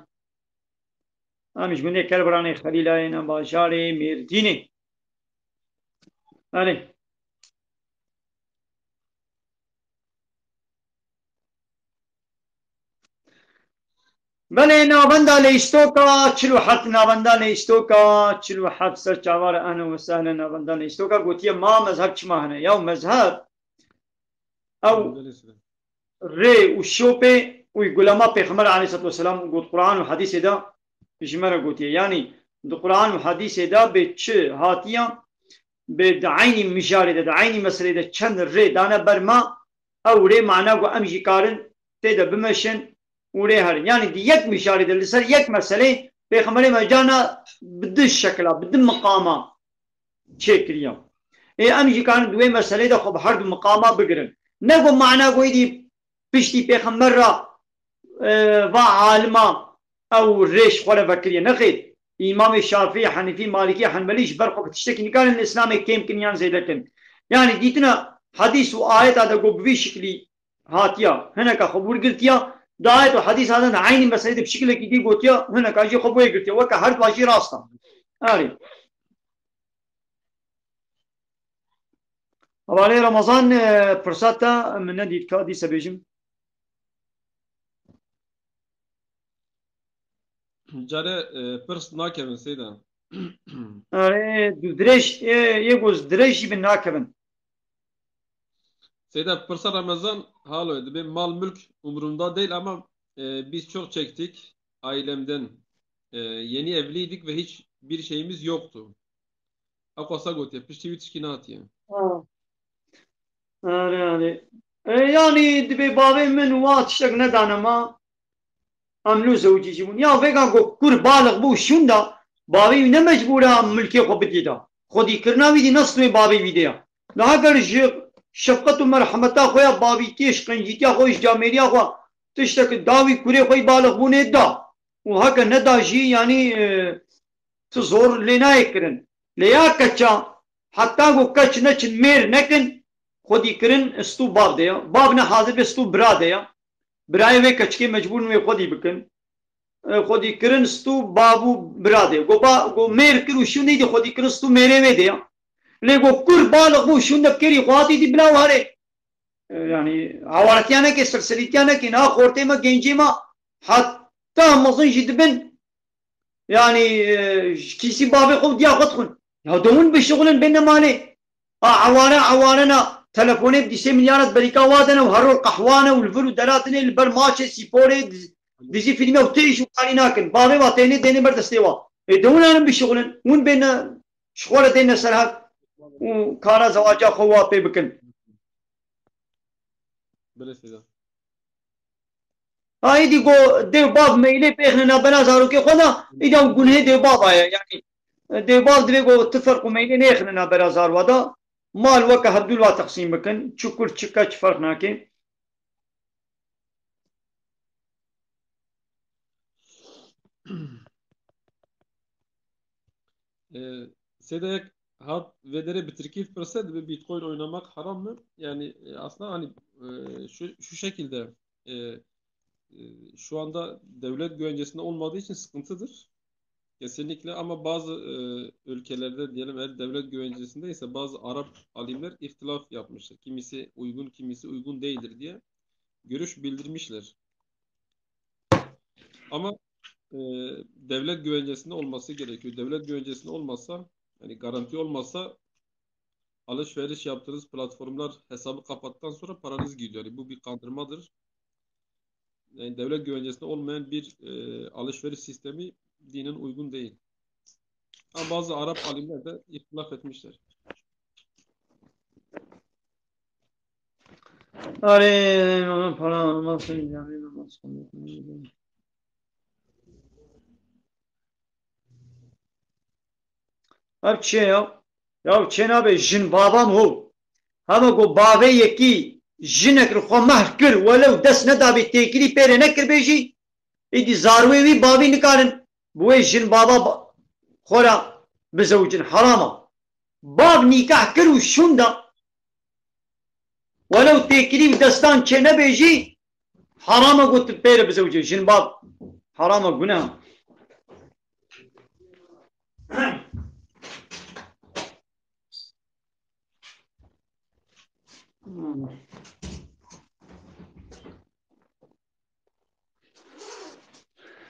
Em ji gundê Kerboranê Xelîlayê ne, bajarê Mêrdînê. Belê. Belê, navenda leystoka çil û heft, navenda leystoka çil û heft ser çavara, ehlen we sehlen, navenda leystoka gotiye ma mezheb çima hene? Yaw mezheb, ew rê û şopê û gulema Pêxember aleyhissalatu vesselam got Quran û hadîsê de ji me re gotiye. Yanî di Quran û hadîsê de bê çi hatiye, bê di eynî mijarê de, di eynî meselê de çend rê dane ber me, ew rê mana ku em jî karin tê de bimeşin û rê herin. Yanî di yek mijarê de, li ser yek meselê Pêxemberê me carna bi du şekila, bi du miqama çêkiriye. Ê em jî karin di wê meselê de xwe bi her du miqama bigirin. Ne ku mana ku êdî piştî Pêxember re, e, va alima ew rêş xwe re vekiriye. Nexêr, Îmamê Şafî, Henîfî, Malîkî, Henbelî ji ber xwe bi tiştekî nikarin li Îslamê kêm kin yan zêde kin. Yanî dîtina hedîs û ayeta de ku bi vî şiklî hatiya, hineka xwe wergirtiya, di ayet û hedîsa de eynî meselê de bi şiklekî dî gotiya, hineka jî xwe bi wê girtiya. Weke her dua jî rast e. Erê. Hevalê Ramazan, e, pirsa te min nedît ka dîse bêjim. Care, e, pirs nakevin seyda. Erê, du dirêj, e, yê goz dirêj jî bin nakevin. Seyda, pirsa Ramazan, halo, dibê mal mülk umurumda değil ama, e, biz çok çektik ailemden. E, yeni evliydik ve hiç bir şeyimiz yoktu. Ew qasa gotiye, piştî wî tişkî nehatiye. Ha. Erê, erê. E, yanî dibê bavê min wa tiştek nedane ma, em lû zewicî jî bûn. Ya vêga ku kur balix bû şûn da, bavê wî ne mecbûr e milkê xwe bidî da. Xwedîkirina wî dî ne stûyê bavê wî de ya. Niha ger ji şefqet û merhemeta xwe ya bavîtiyê, ji qencîtiya xwe, ji camêriya xwe tiştek da wî kurê xwe yî balix bûnê da. Û heke neda jî, yanî, e, tu zor lê nayê kirin. Lê ya keça, heta ku keç neçin mêr nekin, xwedîkirin stû bav de ya. Bav ne hazir be stû bira de ya. Birayê wê keçikê mecbûr in wê xwedî bikin. E, xwedîkirin stû bav û bira de ya. Go ba, go mêr kir û şû neydi xwedîkirin stû mêrê wê de ya. Lê go kur balix bû şûn de bikerî xwe hatî dî bila warê. E, yanî, hawaretiya neke, serserîtiya neke, niha xortê me, gencê me, hat Tam mezin jî dibin. Yani, e, ji kîsî bavê xwe û diya xwe dixwin. Ya de hûn bişixulin bêne malê. A, eware, eware na telefonê bi dîsê milyara berîka wa dene û her roj qehwa ne û li vir û dera dinê li ber maçê, spor ê, diz-, dizî, fîlmê û tu îş û karî nakin. Bavê wa tênê dênê ber destê wa. Ê de hûn herin bişixulin. Hûn bêne ji xwe re dêne ser hev û kara zewaca xwe wa pê bikin. Belê Seyda. Ha, îdî go dêv bav meylê pêxine navbera zarokê xwe de, îdî ew gunhê dêv bava ye. Yani, dêv bav divê go tu ferq û meylê nêxine navbera zarwa de. Mal weke hevdû li wa teqsîm bikin. Çi kur, çi keç ferq nake. E, Seyda yek hat vê derê bi tirkî pirse, dibe Bitcoin oynamak haram mı? Yani, e, aslında hani, e, şu, şu şekilde, e, e, şu anda devlet güvencesinde olmadığı için sıkıntıdır. Kesinlikle, ama bazı, e, ülkelerde diyelim eğer devlet güvencesinde ise bazı Arap alimler ihtilaf yapmışlar. Kimisi uygun, kimisi uygun değildir diye görüş bildirmişler. Ama, e, devlet güvencesinde olması gerekiyor. Devlet güvencesinde olmazsa, yani garanti olmazsa alışveriş yaptığınız platformlar hesabı kapattıktan sonra paranız gidiyor. Yani bu bir kandırmadır. Yani devlet güvencesinde olmayan bir, e, alışveriş sistemi dinen uygun değil. Ama bazı Arap alimler de ihtilaf etmişler. Arê, para olmaz, ev çi ye ya? Ya çê nabe jin babam ho. Hema ku bavê yekî jinek li xwe mehr kir, welew dest nedabî têkilî pêrê nekir bêjî, îdî zarwê wî bavî nikarin bi wê jin baba ba-, xwe re bizewicin. Herama. Bav nîkah kir û şûn da. Welew têkilî û destan çê nebê jî, herama ku tu pê re bizewicî. Jin bav herama, guneh.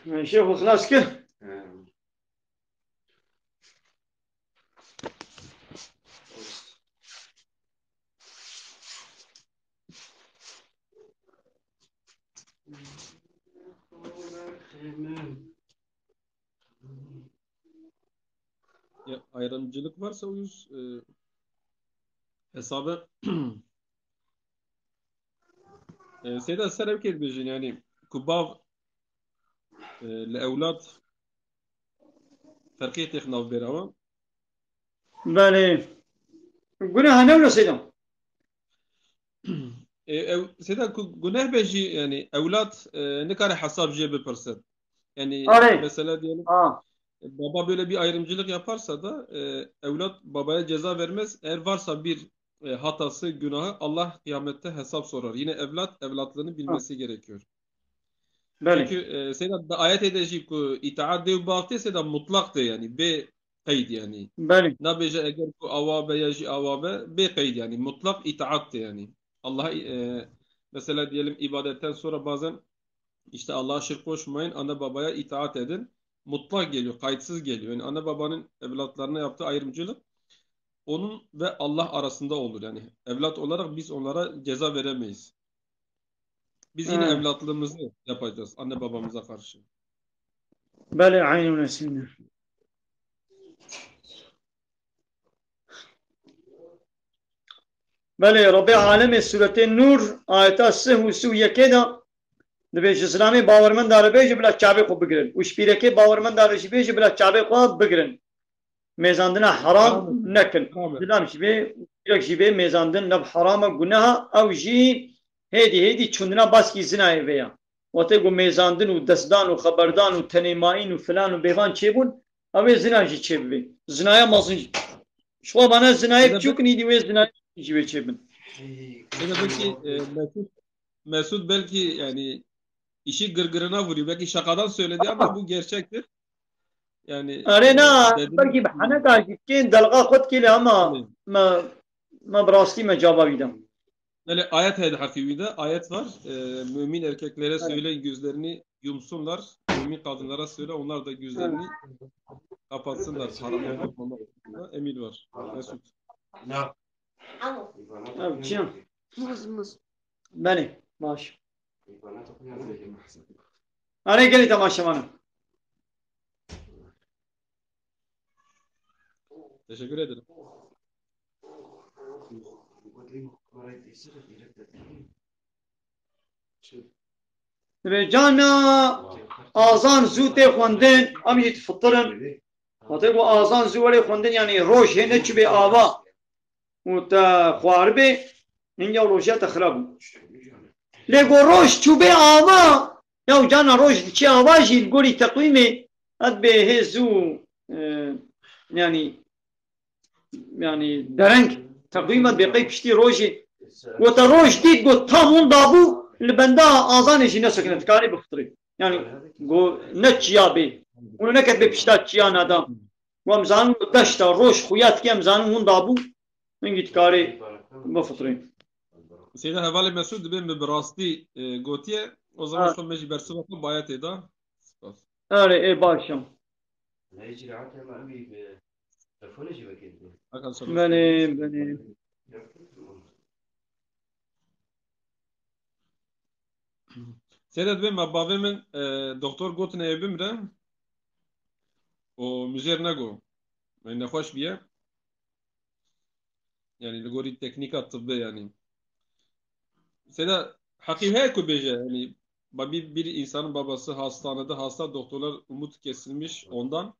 Şêx xwe xilas kir. Ya, ayrımcılık varsa o yüz, e, hesabı, e, Seyda, ser ev kêt bêjin, yani ku bav, e, li ewlad ferqê têx navbêra wan. Belê. Guneh ne wilo Seyda? E, ew, Seyda, ku guneh be jî, yani ewlad, e, nikare hesab jê bipirse. Yani Arê. Mesela diyelim, Ha. baba böyle bir ayrımcılık yaparsa da, e, evlat babaya ceza vermez. Eğer varsa bir, e, hatası, günahı, Allah kıyamette hesap sorar. Yine evlat evlatlığını bilmesi gerekiyor. Belê. Çünkü, e, Seyda, da ayet ede jî ku itaat dê û bav tê, Seyda, mutlak tê yani. Bê qeyd yani. Belê. Nabêje eger ku awa be ya jî awa be, bê qeyd yani. Mutlak itaat tê yani. Allah'a, e, mesela diyelim ibadetten sonra bazen işte Allah'a şirk koşmayın, anne babaya itaat edin. Mutlak geliyor, kayıtsız geliyor. Yani anne babanın evlatlarına yaptığı ayrımcılık onun ve Allah arasında olur. Yani evlat olarak biz onlara ceza veremeyiz. Biz yine Ha. evlatlığımızı yapacağız anne babamıza karşı. Belê, eynû nesîne. Belê, Rebê Alemê Sûretê Nûr, ayeta sih û sih û yekê de dibê ji zilamê bawermenda re bêje bila çavê xwe bigirin. Û ji pîrekê bawermenda re jî bêje bila çavê xwe bigirin. Mêzandina heram Heram e. nekin. Heram e. Zilam jî bê, pîrek jî bê, mêzandin nev heram e, guneh e, ew jî hêdî hêdî çûndina baskî zinayê vê ya. Wextê ku mêzandin û destdan û xeberdan û tenêmayîn û filan û bêvan çêbûn, ew ê zina jî çêbibê. Zinaya mezin jî. Ji xwe bana zinayê Zinayê biçûk in, îdî wê zinayê jî wê çêbin. Zinayê belki, e, Mesut, Mesut belki yani işi gırgırına vuruyor. Belki şakadan söyledi ama bu gerçektir. Yani, Erê e, na, dedim belkî bi heneka jî kên delqa xwe dikê lê ama Hı. me, me bi rastî me cava wî de. Belê ayet heye di heqî wî de, ayet var. E, mümin erkeklere Evet. söyleyin gözlerini yumsunlar. Mümin kadınlara söyle, onlar da gözlerini kapatsınlar. Haramdan korkmamak konusunda emir var. Mesut. Ev çi ya? Muz, muz. Belê, baş. Erê gelî temaşevanan. Teşekkür ederim. Divê cana azan zû tê xwendin, em jî difitirin. Wextê ku azan zû were xwendin, yanî roj hê neçûbê ava û te xwaribê, hinga roja te xirab bû. Lê ku roj çûbê ava, ya û cana roj diçê ava jî li gorî teqwîmê, ez bê hê zû, e, yanî, yanî dereng teqwîm e, bê qey piştî rojê. Ku te roj dît, got tam winda bû, li benda azanê jî nesekine, dikarê bifitirê. Yanî, go ne çiya bê. Hûn neket bê pişta çiyana da. Ku em zanin deşta roj xuya dike, em zanin winda bû. Hingî dikarê bifitirê. Seyda hevalê Mesûd dibê min bi rastî, e, gotiye, o zaman Ha. xwe me jî bersiva xwe bayetê da. Spas. Erê, ê baş e. Hakan Şaban. Belê, belê. Seyda dibê me bavê min, e, doktor gotine ê bimre. O mijêr nego. Nexweş biye. Yanî li gorî teknîka tibbê yanî. Seyda, heqî heye ku bêje, yanî ba-, bir, bir insanın babası hastanede hasta, doktorlar umut kesilmiş ondan,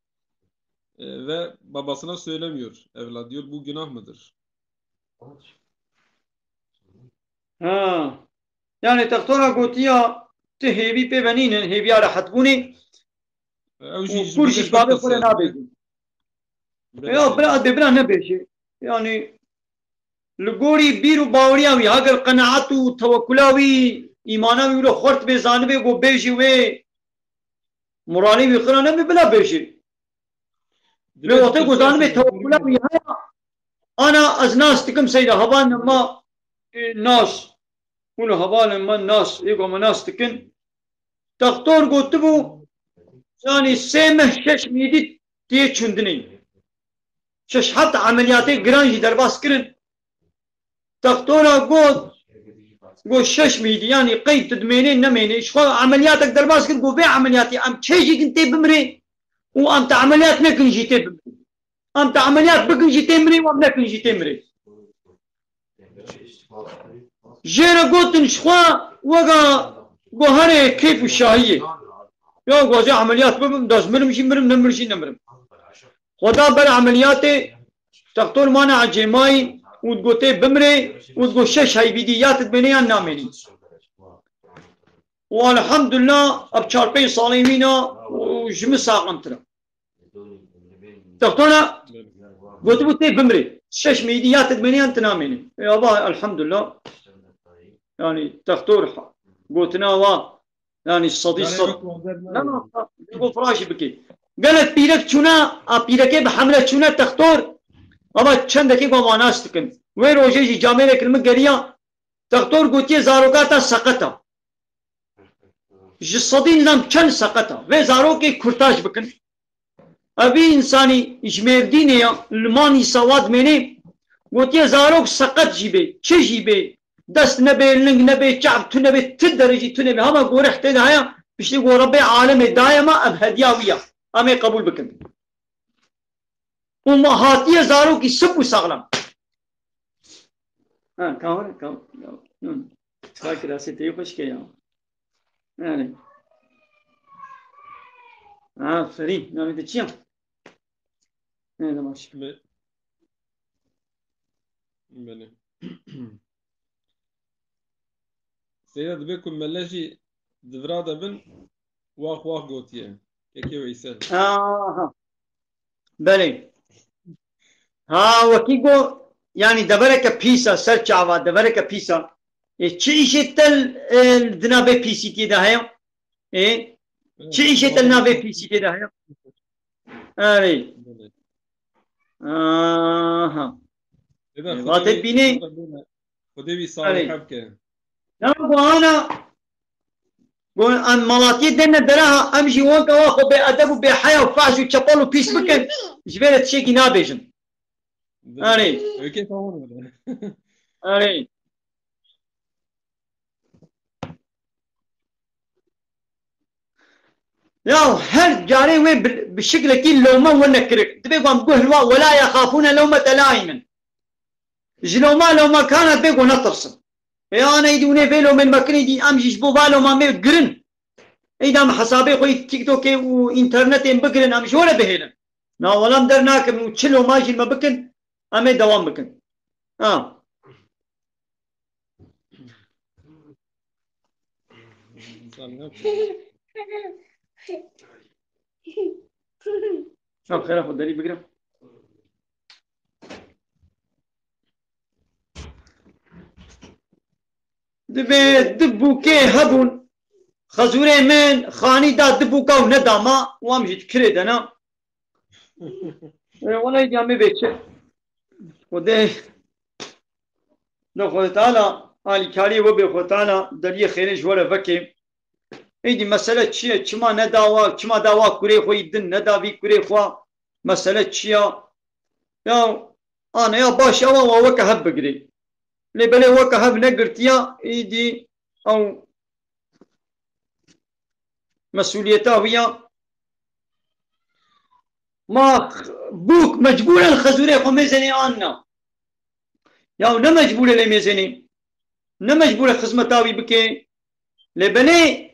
e, ve babasına söylemiyor evlat, diyor, bu günah mıdır? Ha. Yanî textora gotiya ti hêvî pê venînin, hêviya rehetbûnê. Ew jî û ji kur jî bavê xwe re nabêjin. Ya bira, dê bira nebêjê. Yanî li gorî bîr û baweriya wî, heger qenaet û tewekula wî, îmana wî wilo xurt bê, zanibê ku bêjî wê moralê wî xira nebe, bila bêjê. Lê wextê ku zanibê tewekula wî heye, ana ez nas dikim seyda, hevalên me, e, nas, hûn û hevalên me nas, ê ku me nas dikin. Textor gotibû, yanî sê meh şeş mîdî tê çundinê. Şeş heft emeliyatê giran jî derbas kirin. Textora got, got şeş mîdî, yanî qey tu dimênê nemênê. Ji xwe emeliyatek derbas kir, got vê emeliyatê em çê jî kin tê bimrê û em te emeliyat nekin jî tê bimrê. Em te emeliyat bikin jî tê mirê, wan nekin jî tê mirê. Jê re gotin ji xwe wega guherê keyf û şahiyê. Ya gwaze emeliyat bibim, dest mirim jî mirim, nemir jî nemirim. Xweda ber emeliyatê, textor mane ecêmayî û digotê bimrê û digot şeş heyvîdî ya tu dibênê yan namênî. Û elhamdulillah, ev çar pênc salên wîna û ji min saximtir e. Textora gotibû tê bimrê. Şeş meyîdî ya te dimêne yan tu namênî. Ê ava elhamdulillah. Yanî textor gotina wa, yanî sedî sed. Ne masa, go firajî bikê. Gelek pîrek çûne, a pîrekê bi hemle çûne textor. Ava çendekê go manas dikin. Wê rojê jî camêrek li min geriya. Textor gotiye zaroka te seqet e. Ji sedî lem çend seqet e. Vê zarokê kurtaj bikin. Evî însanî ji Mêrdînê ya, li Manîsa wa dimênê, gotiye zarok seqet jî bê, çi jî bê, dest nebê, ling nebê, çav tu nebê, ti derecî tu nebê, hema goreh tê de heye, piştî ku Rebbê alemê daye me, ev hediya wî ya. Em ê qebûl bikin. Û me hatiye zarokî sip û saxlem. Ha, kahve, kahve, kahve. Hı. Çay kirasê tê xweş ke ya. Yani. Aferîn. Navê te çi ya? Ne demek? Be-, Belê. Seyda dibê ku mele jî di vira de bin, wax wax gotiye. Kekê Weysel. Aha. Belê. Ha, wekî go, yanî devereke pîs e, ser çava, devereke pîs e. Ê, çi îşê te, e, di navê pîsîtiyê de heye? Ê, çi îşê te li navê pîsîtiyê de heye? Erê. Belê. Aha. Ê, Vatê bînê. Xwedê wî salih bike. Ya, bu ana, Got, em malatiyê dene dera ha, em jî weke wa xwe bêedeb û bêheya û fehş û çepel û pîs bikin, ji vê re tiştekî nabêjin. Erê. Öykü tamam öyle. Erê. Ya her carê wê bi, bi şiklekî loma wene kirin. Dibê ku em guh li wa, "Wela yexafûne lewmete laîmin." Ji loma loma kana dibê ku netirsin. Ê ana îdî hûnê vê lomên me kirin, îdî em jî ji bo va loma me girin. Îdî em hesabê xwe yî TikTokê û înternetê bigirin, em ji we re bihêlin. Na wela em dernakin û çi loma jî me bikin, em ê dewam bikin. Ha. Ev xêra xwe derî bigire. Divê du bûkê hebûn. Xezûrê min xanî da du bûka û neda ma, û em jî di kirê de ne. E, wela îdî em ê bê çi? Xwedê, de Xwedê Teala, alîkariyê we bê Xwedê Teala, deriyê xêrê ji we re veke. Êdî mesele çi ye? Çima nedawa, çima dawa kurê xwe yî din, neda vî kurê xwe? Mesele çi ya? Ya, ane ya baş ew e, wa weke hev bigirê. Lê belê weke hev negirtiya, êdî ew mesûliyeta wî ya. Ma bûk mecbûr e li xezûrê xwe mêzenê an na? Yaw ne mecbûr e lê mêzenê. Ne mecbûr e xizmeta wî bike. Lê belê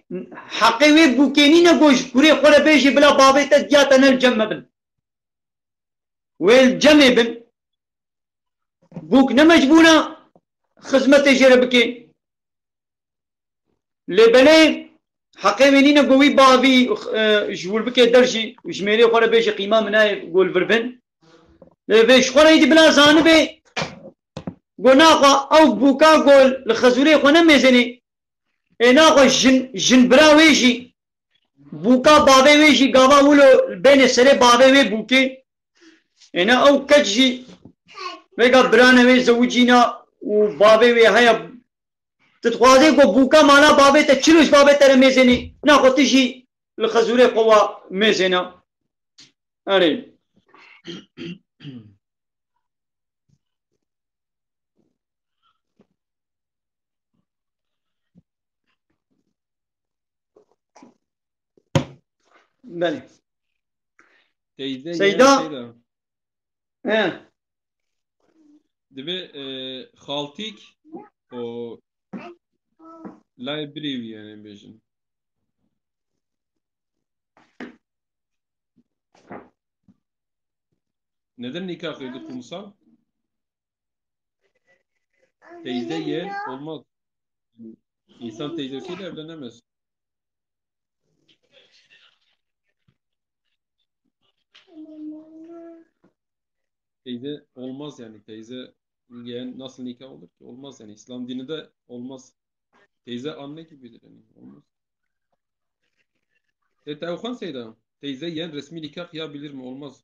heqê wê bûkê nîne ku ji kurê xwe re bêjê bila bavê te diya te ne li cem me bin. Wê li cemê bin. Bûk ne mecbûr e xizmetê jê re bike. Lê belê heqê wê nîne ku wî bavî, e, ji wir bike der jî û ji mêrê xwe re bêje qîma min nayê ku li vir bin. Lê vê ji xwe re êdî bila zanibê ku naxwe ew bûka ku li xezûrê xwe ne mêzenê. Ê naxwe jin, jin bira wê jî, bûka bavê wê jî gava wilo bêne serê bavê wê bûkê. Ê ne ew keç jî vêga birane wê zewicîna û bavê wê heye. Tu dixwazê ku bûka mala bavê te çilo ji bavê te re mêzenê, naxwe tu jî li xezûrê xwe wa mêzêne. Erê. Belê. Teyze Seyda. Seyda. He. Divê, e, xaltîk û layê birê wî, yani, bêjin. Neden nikah kıydı kumsal? Teyze yeğen olmaz. İnsan teyzesiyle evlenemez. Teyze olmaz yani. Teyze yeğen nasıl nikah olur ki? Olmaz yani. İslam dininde olmaz. Teyze anne gibidir yani. Olmaz. E, Tevxan Seyda, teyze yeğen resmi nikah kıyabilir mi? Olmaz.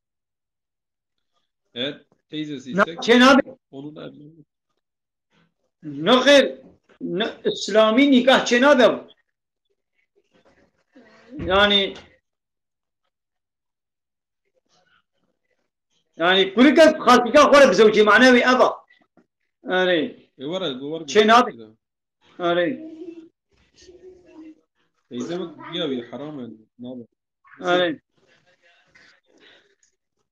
Eğer teyzesi Na, isek, şey abi, onunla evlenmek. Nexêr, ne, îslamî nîkah çênabe. Yani, yani, kurike xaltîka xwe re bizewicê, mane wî ev a. Yani, E, were, were çênabe. Erê. Teyze wek diya wî heram e, nabe. Erê.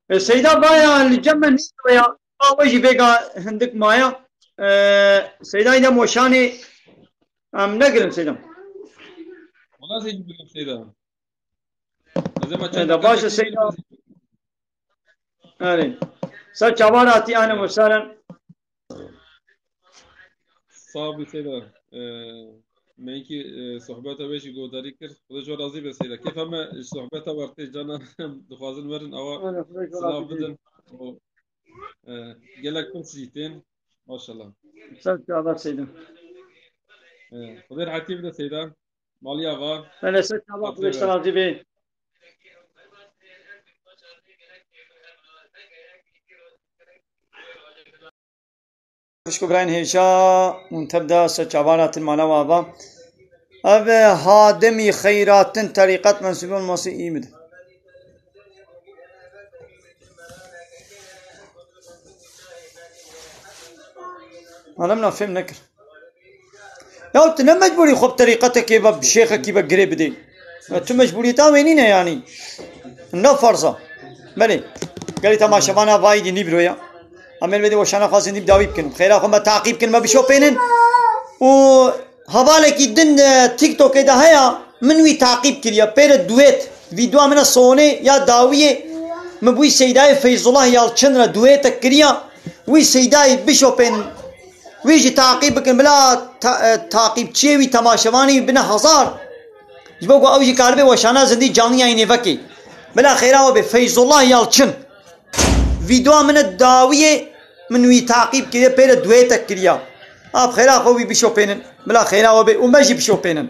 E, Seyda vaya li cem me nîştiye ya. Ba we jî vêga hindik maye. E, Seyda îdem weşanê em negirin Seyda. Wala sê jî bigirin Seyda. Ez ema çend Seyda, baş e, Seyda. Erê. Ser çavan hatî, ahlen we sahlen. Sağ ol Seyda. Ee, me ki, e, sohbeta we jî godarî kir. Xwedê ji we razî be Seyda. Kêfa me ji sohbeta we tê cana, dixwazin werin awa Erê, Xwedê ji we silav razî be. Bidin. O, e, gelek pirs jî tên. Maşallah. Ser çava Seyda. E, Xwedê rehetî bide Seyda. Malî ava. Hele ser çava, Xwedê ji te razî be. Xwişk û birayên hêja, hûn tev de ser çavan hatin mala we ava. Ev hadimî xeyratin terîqet mensûbî olması iyi midir? Alem na fêm nekir. Ya tu ne mecburî xwe bi terîqetekê ve, bi şêxekî ve girê bidê. Ya tu mecburîyeta wê nîne yanî. Ne ferz e. Belê. Gelî temaşevana vayî dî nîbro ya. Em ê li vê dê weşana xwe zindî bi dawî bikin. Xêra xwe me taqîb kin, me bişopênin. Û hevalekî din, e, TikTokê de heye, min wî taqîb kiriye. Pê re duet. Vîdyoa min e sonê ya dawiyê. Min bi wî Seydayê Feyzullah Yalçin re duetek kiriya. Wî Seydayê bişopênin. Wî jî taqîb bikin. Bila ta-, e, taqîbçiyê wî, temaşevanê wî bine hezar. Ji bo ku ew jî karibe weşana zindî canlı yayınê vekê. Bila xêra we bê Feyzullah Yalçin. Vîdyoa min e dawiyê, min wî taqîb kiriye, pê re duetek kiriya. A bi xêra xwe wî bişopênin. Bila xêra we bê û me jî bişopênin.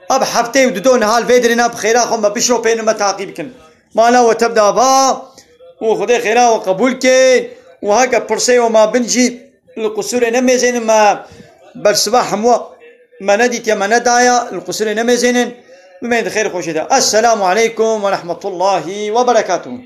A bi hefteyê û dido niha li vê derê ne, bi xêra xwe me bişopênin, me taqîb kin. Mala we tev de ava û Xwedê xêra we qebûl ke û heke pirsê we ma bin jî li qusûrê nemêzênin, me bersiva hemû me nedîtiye, me nedaya, li qusûrê nemêzênin. Bimên di xêr xweşê de. Esselamu aleykum ve rahmetullahi ve berekatuhu.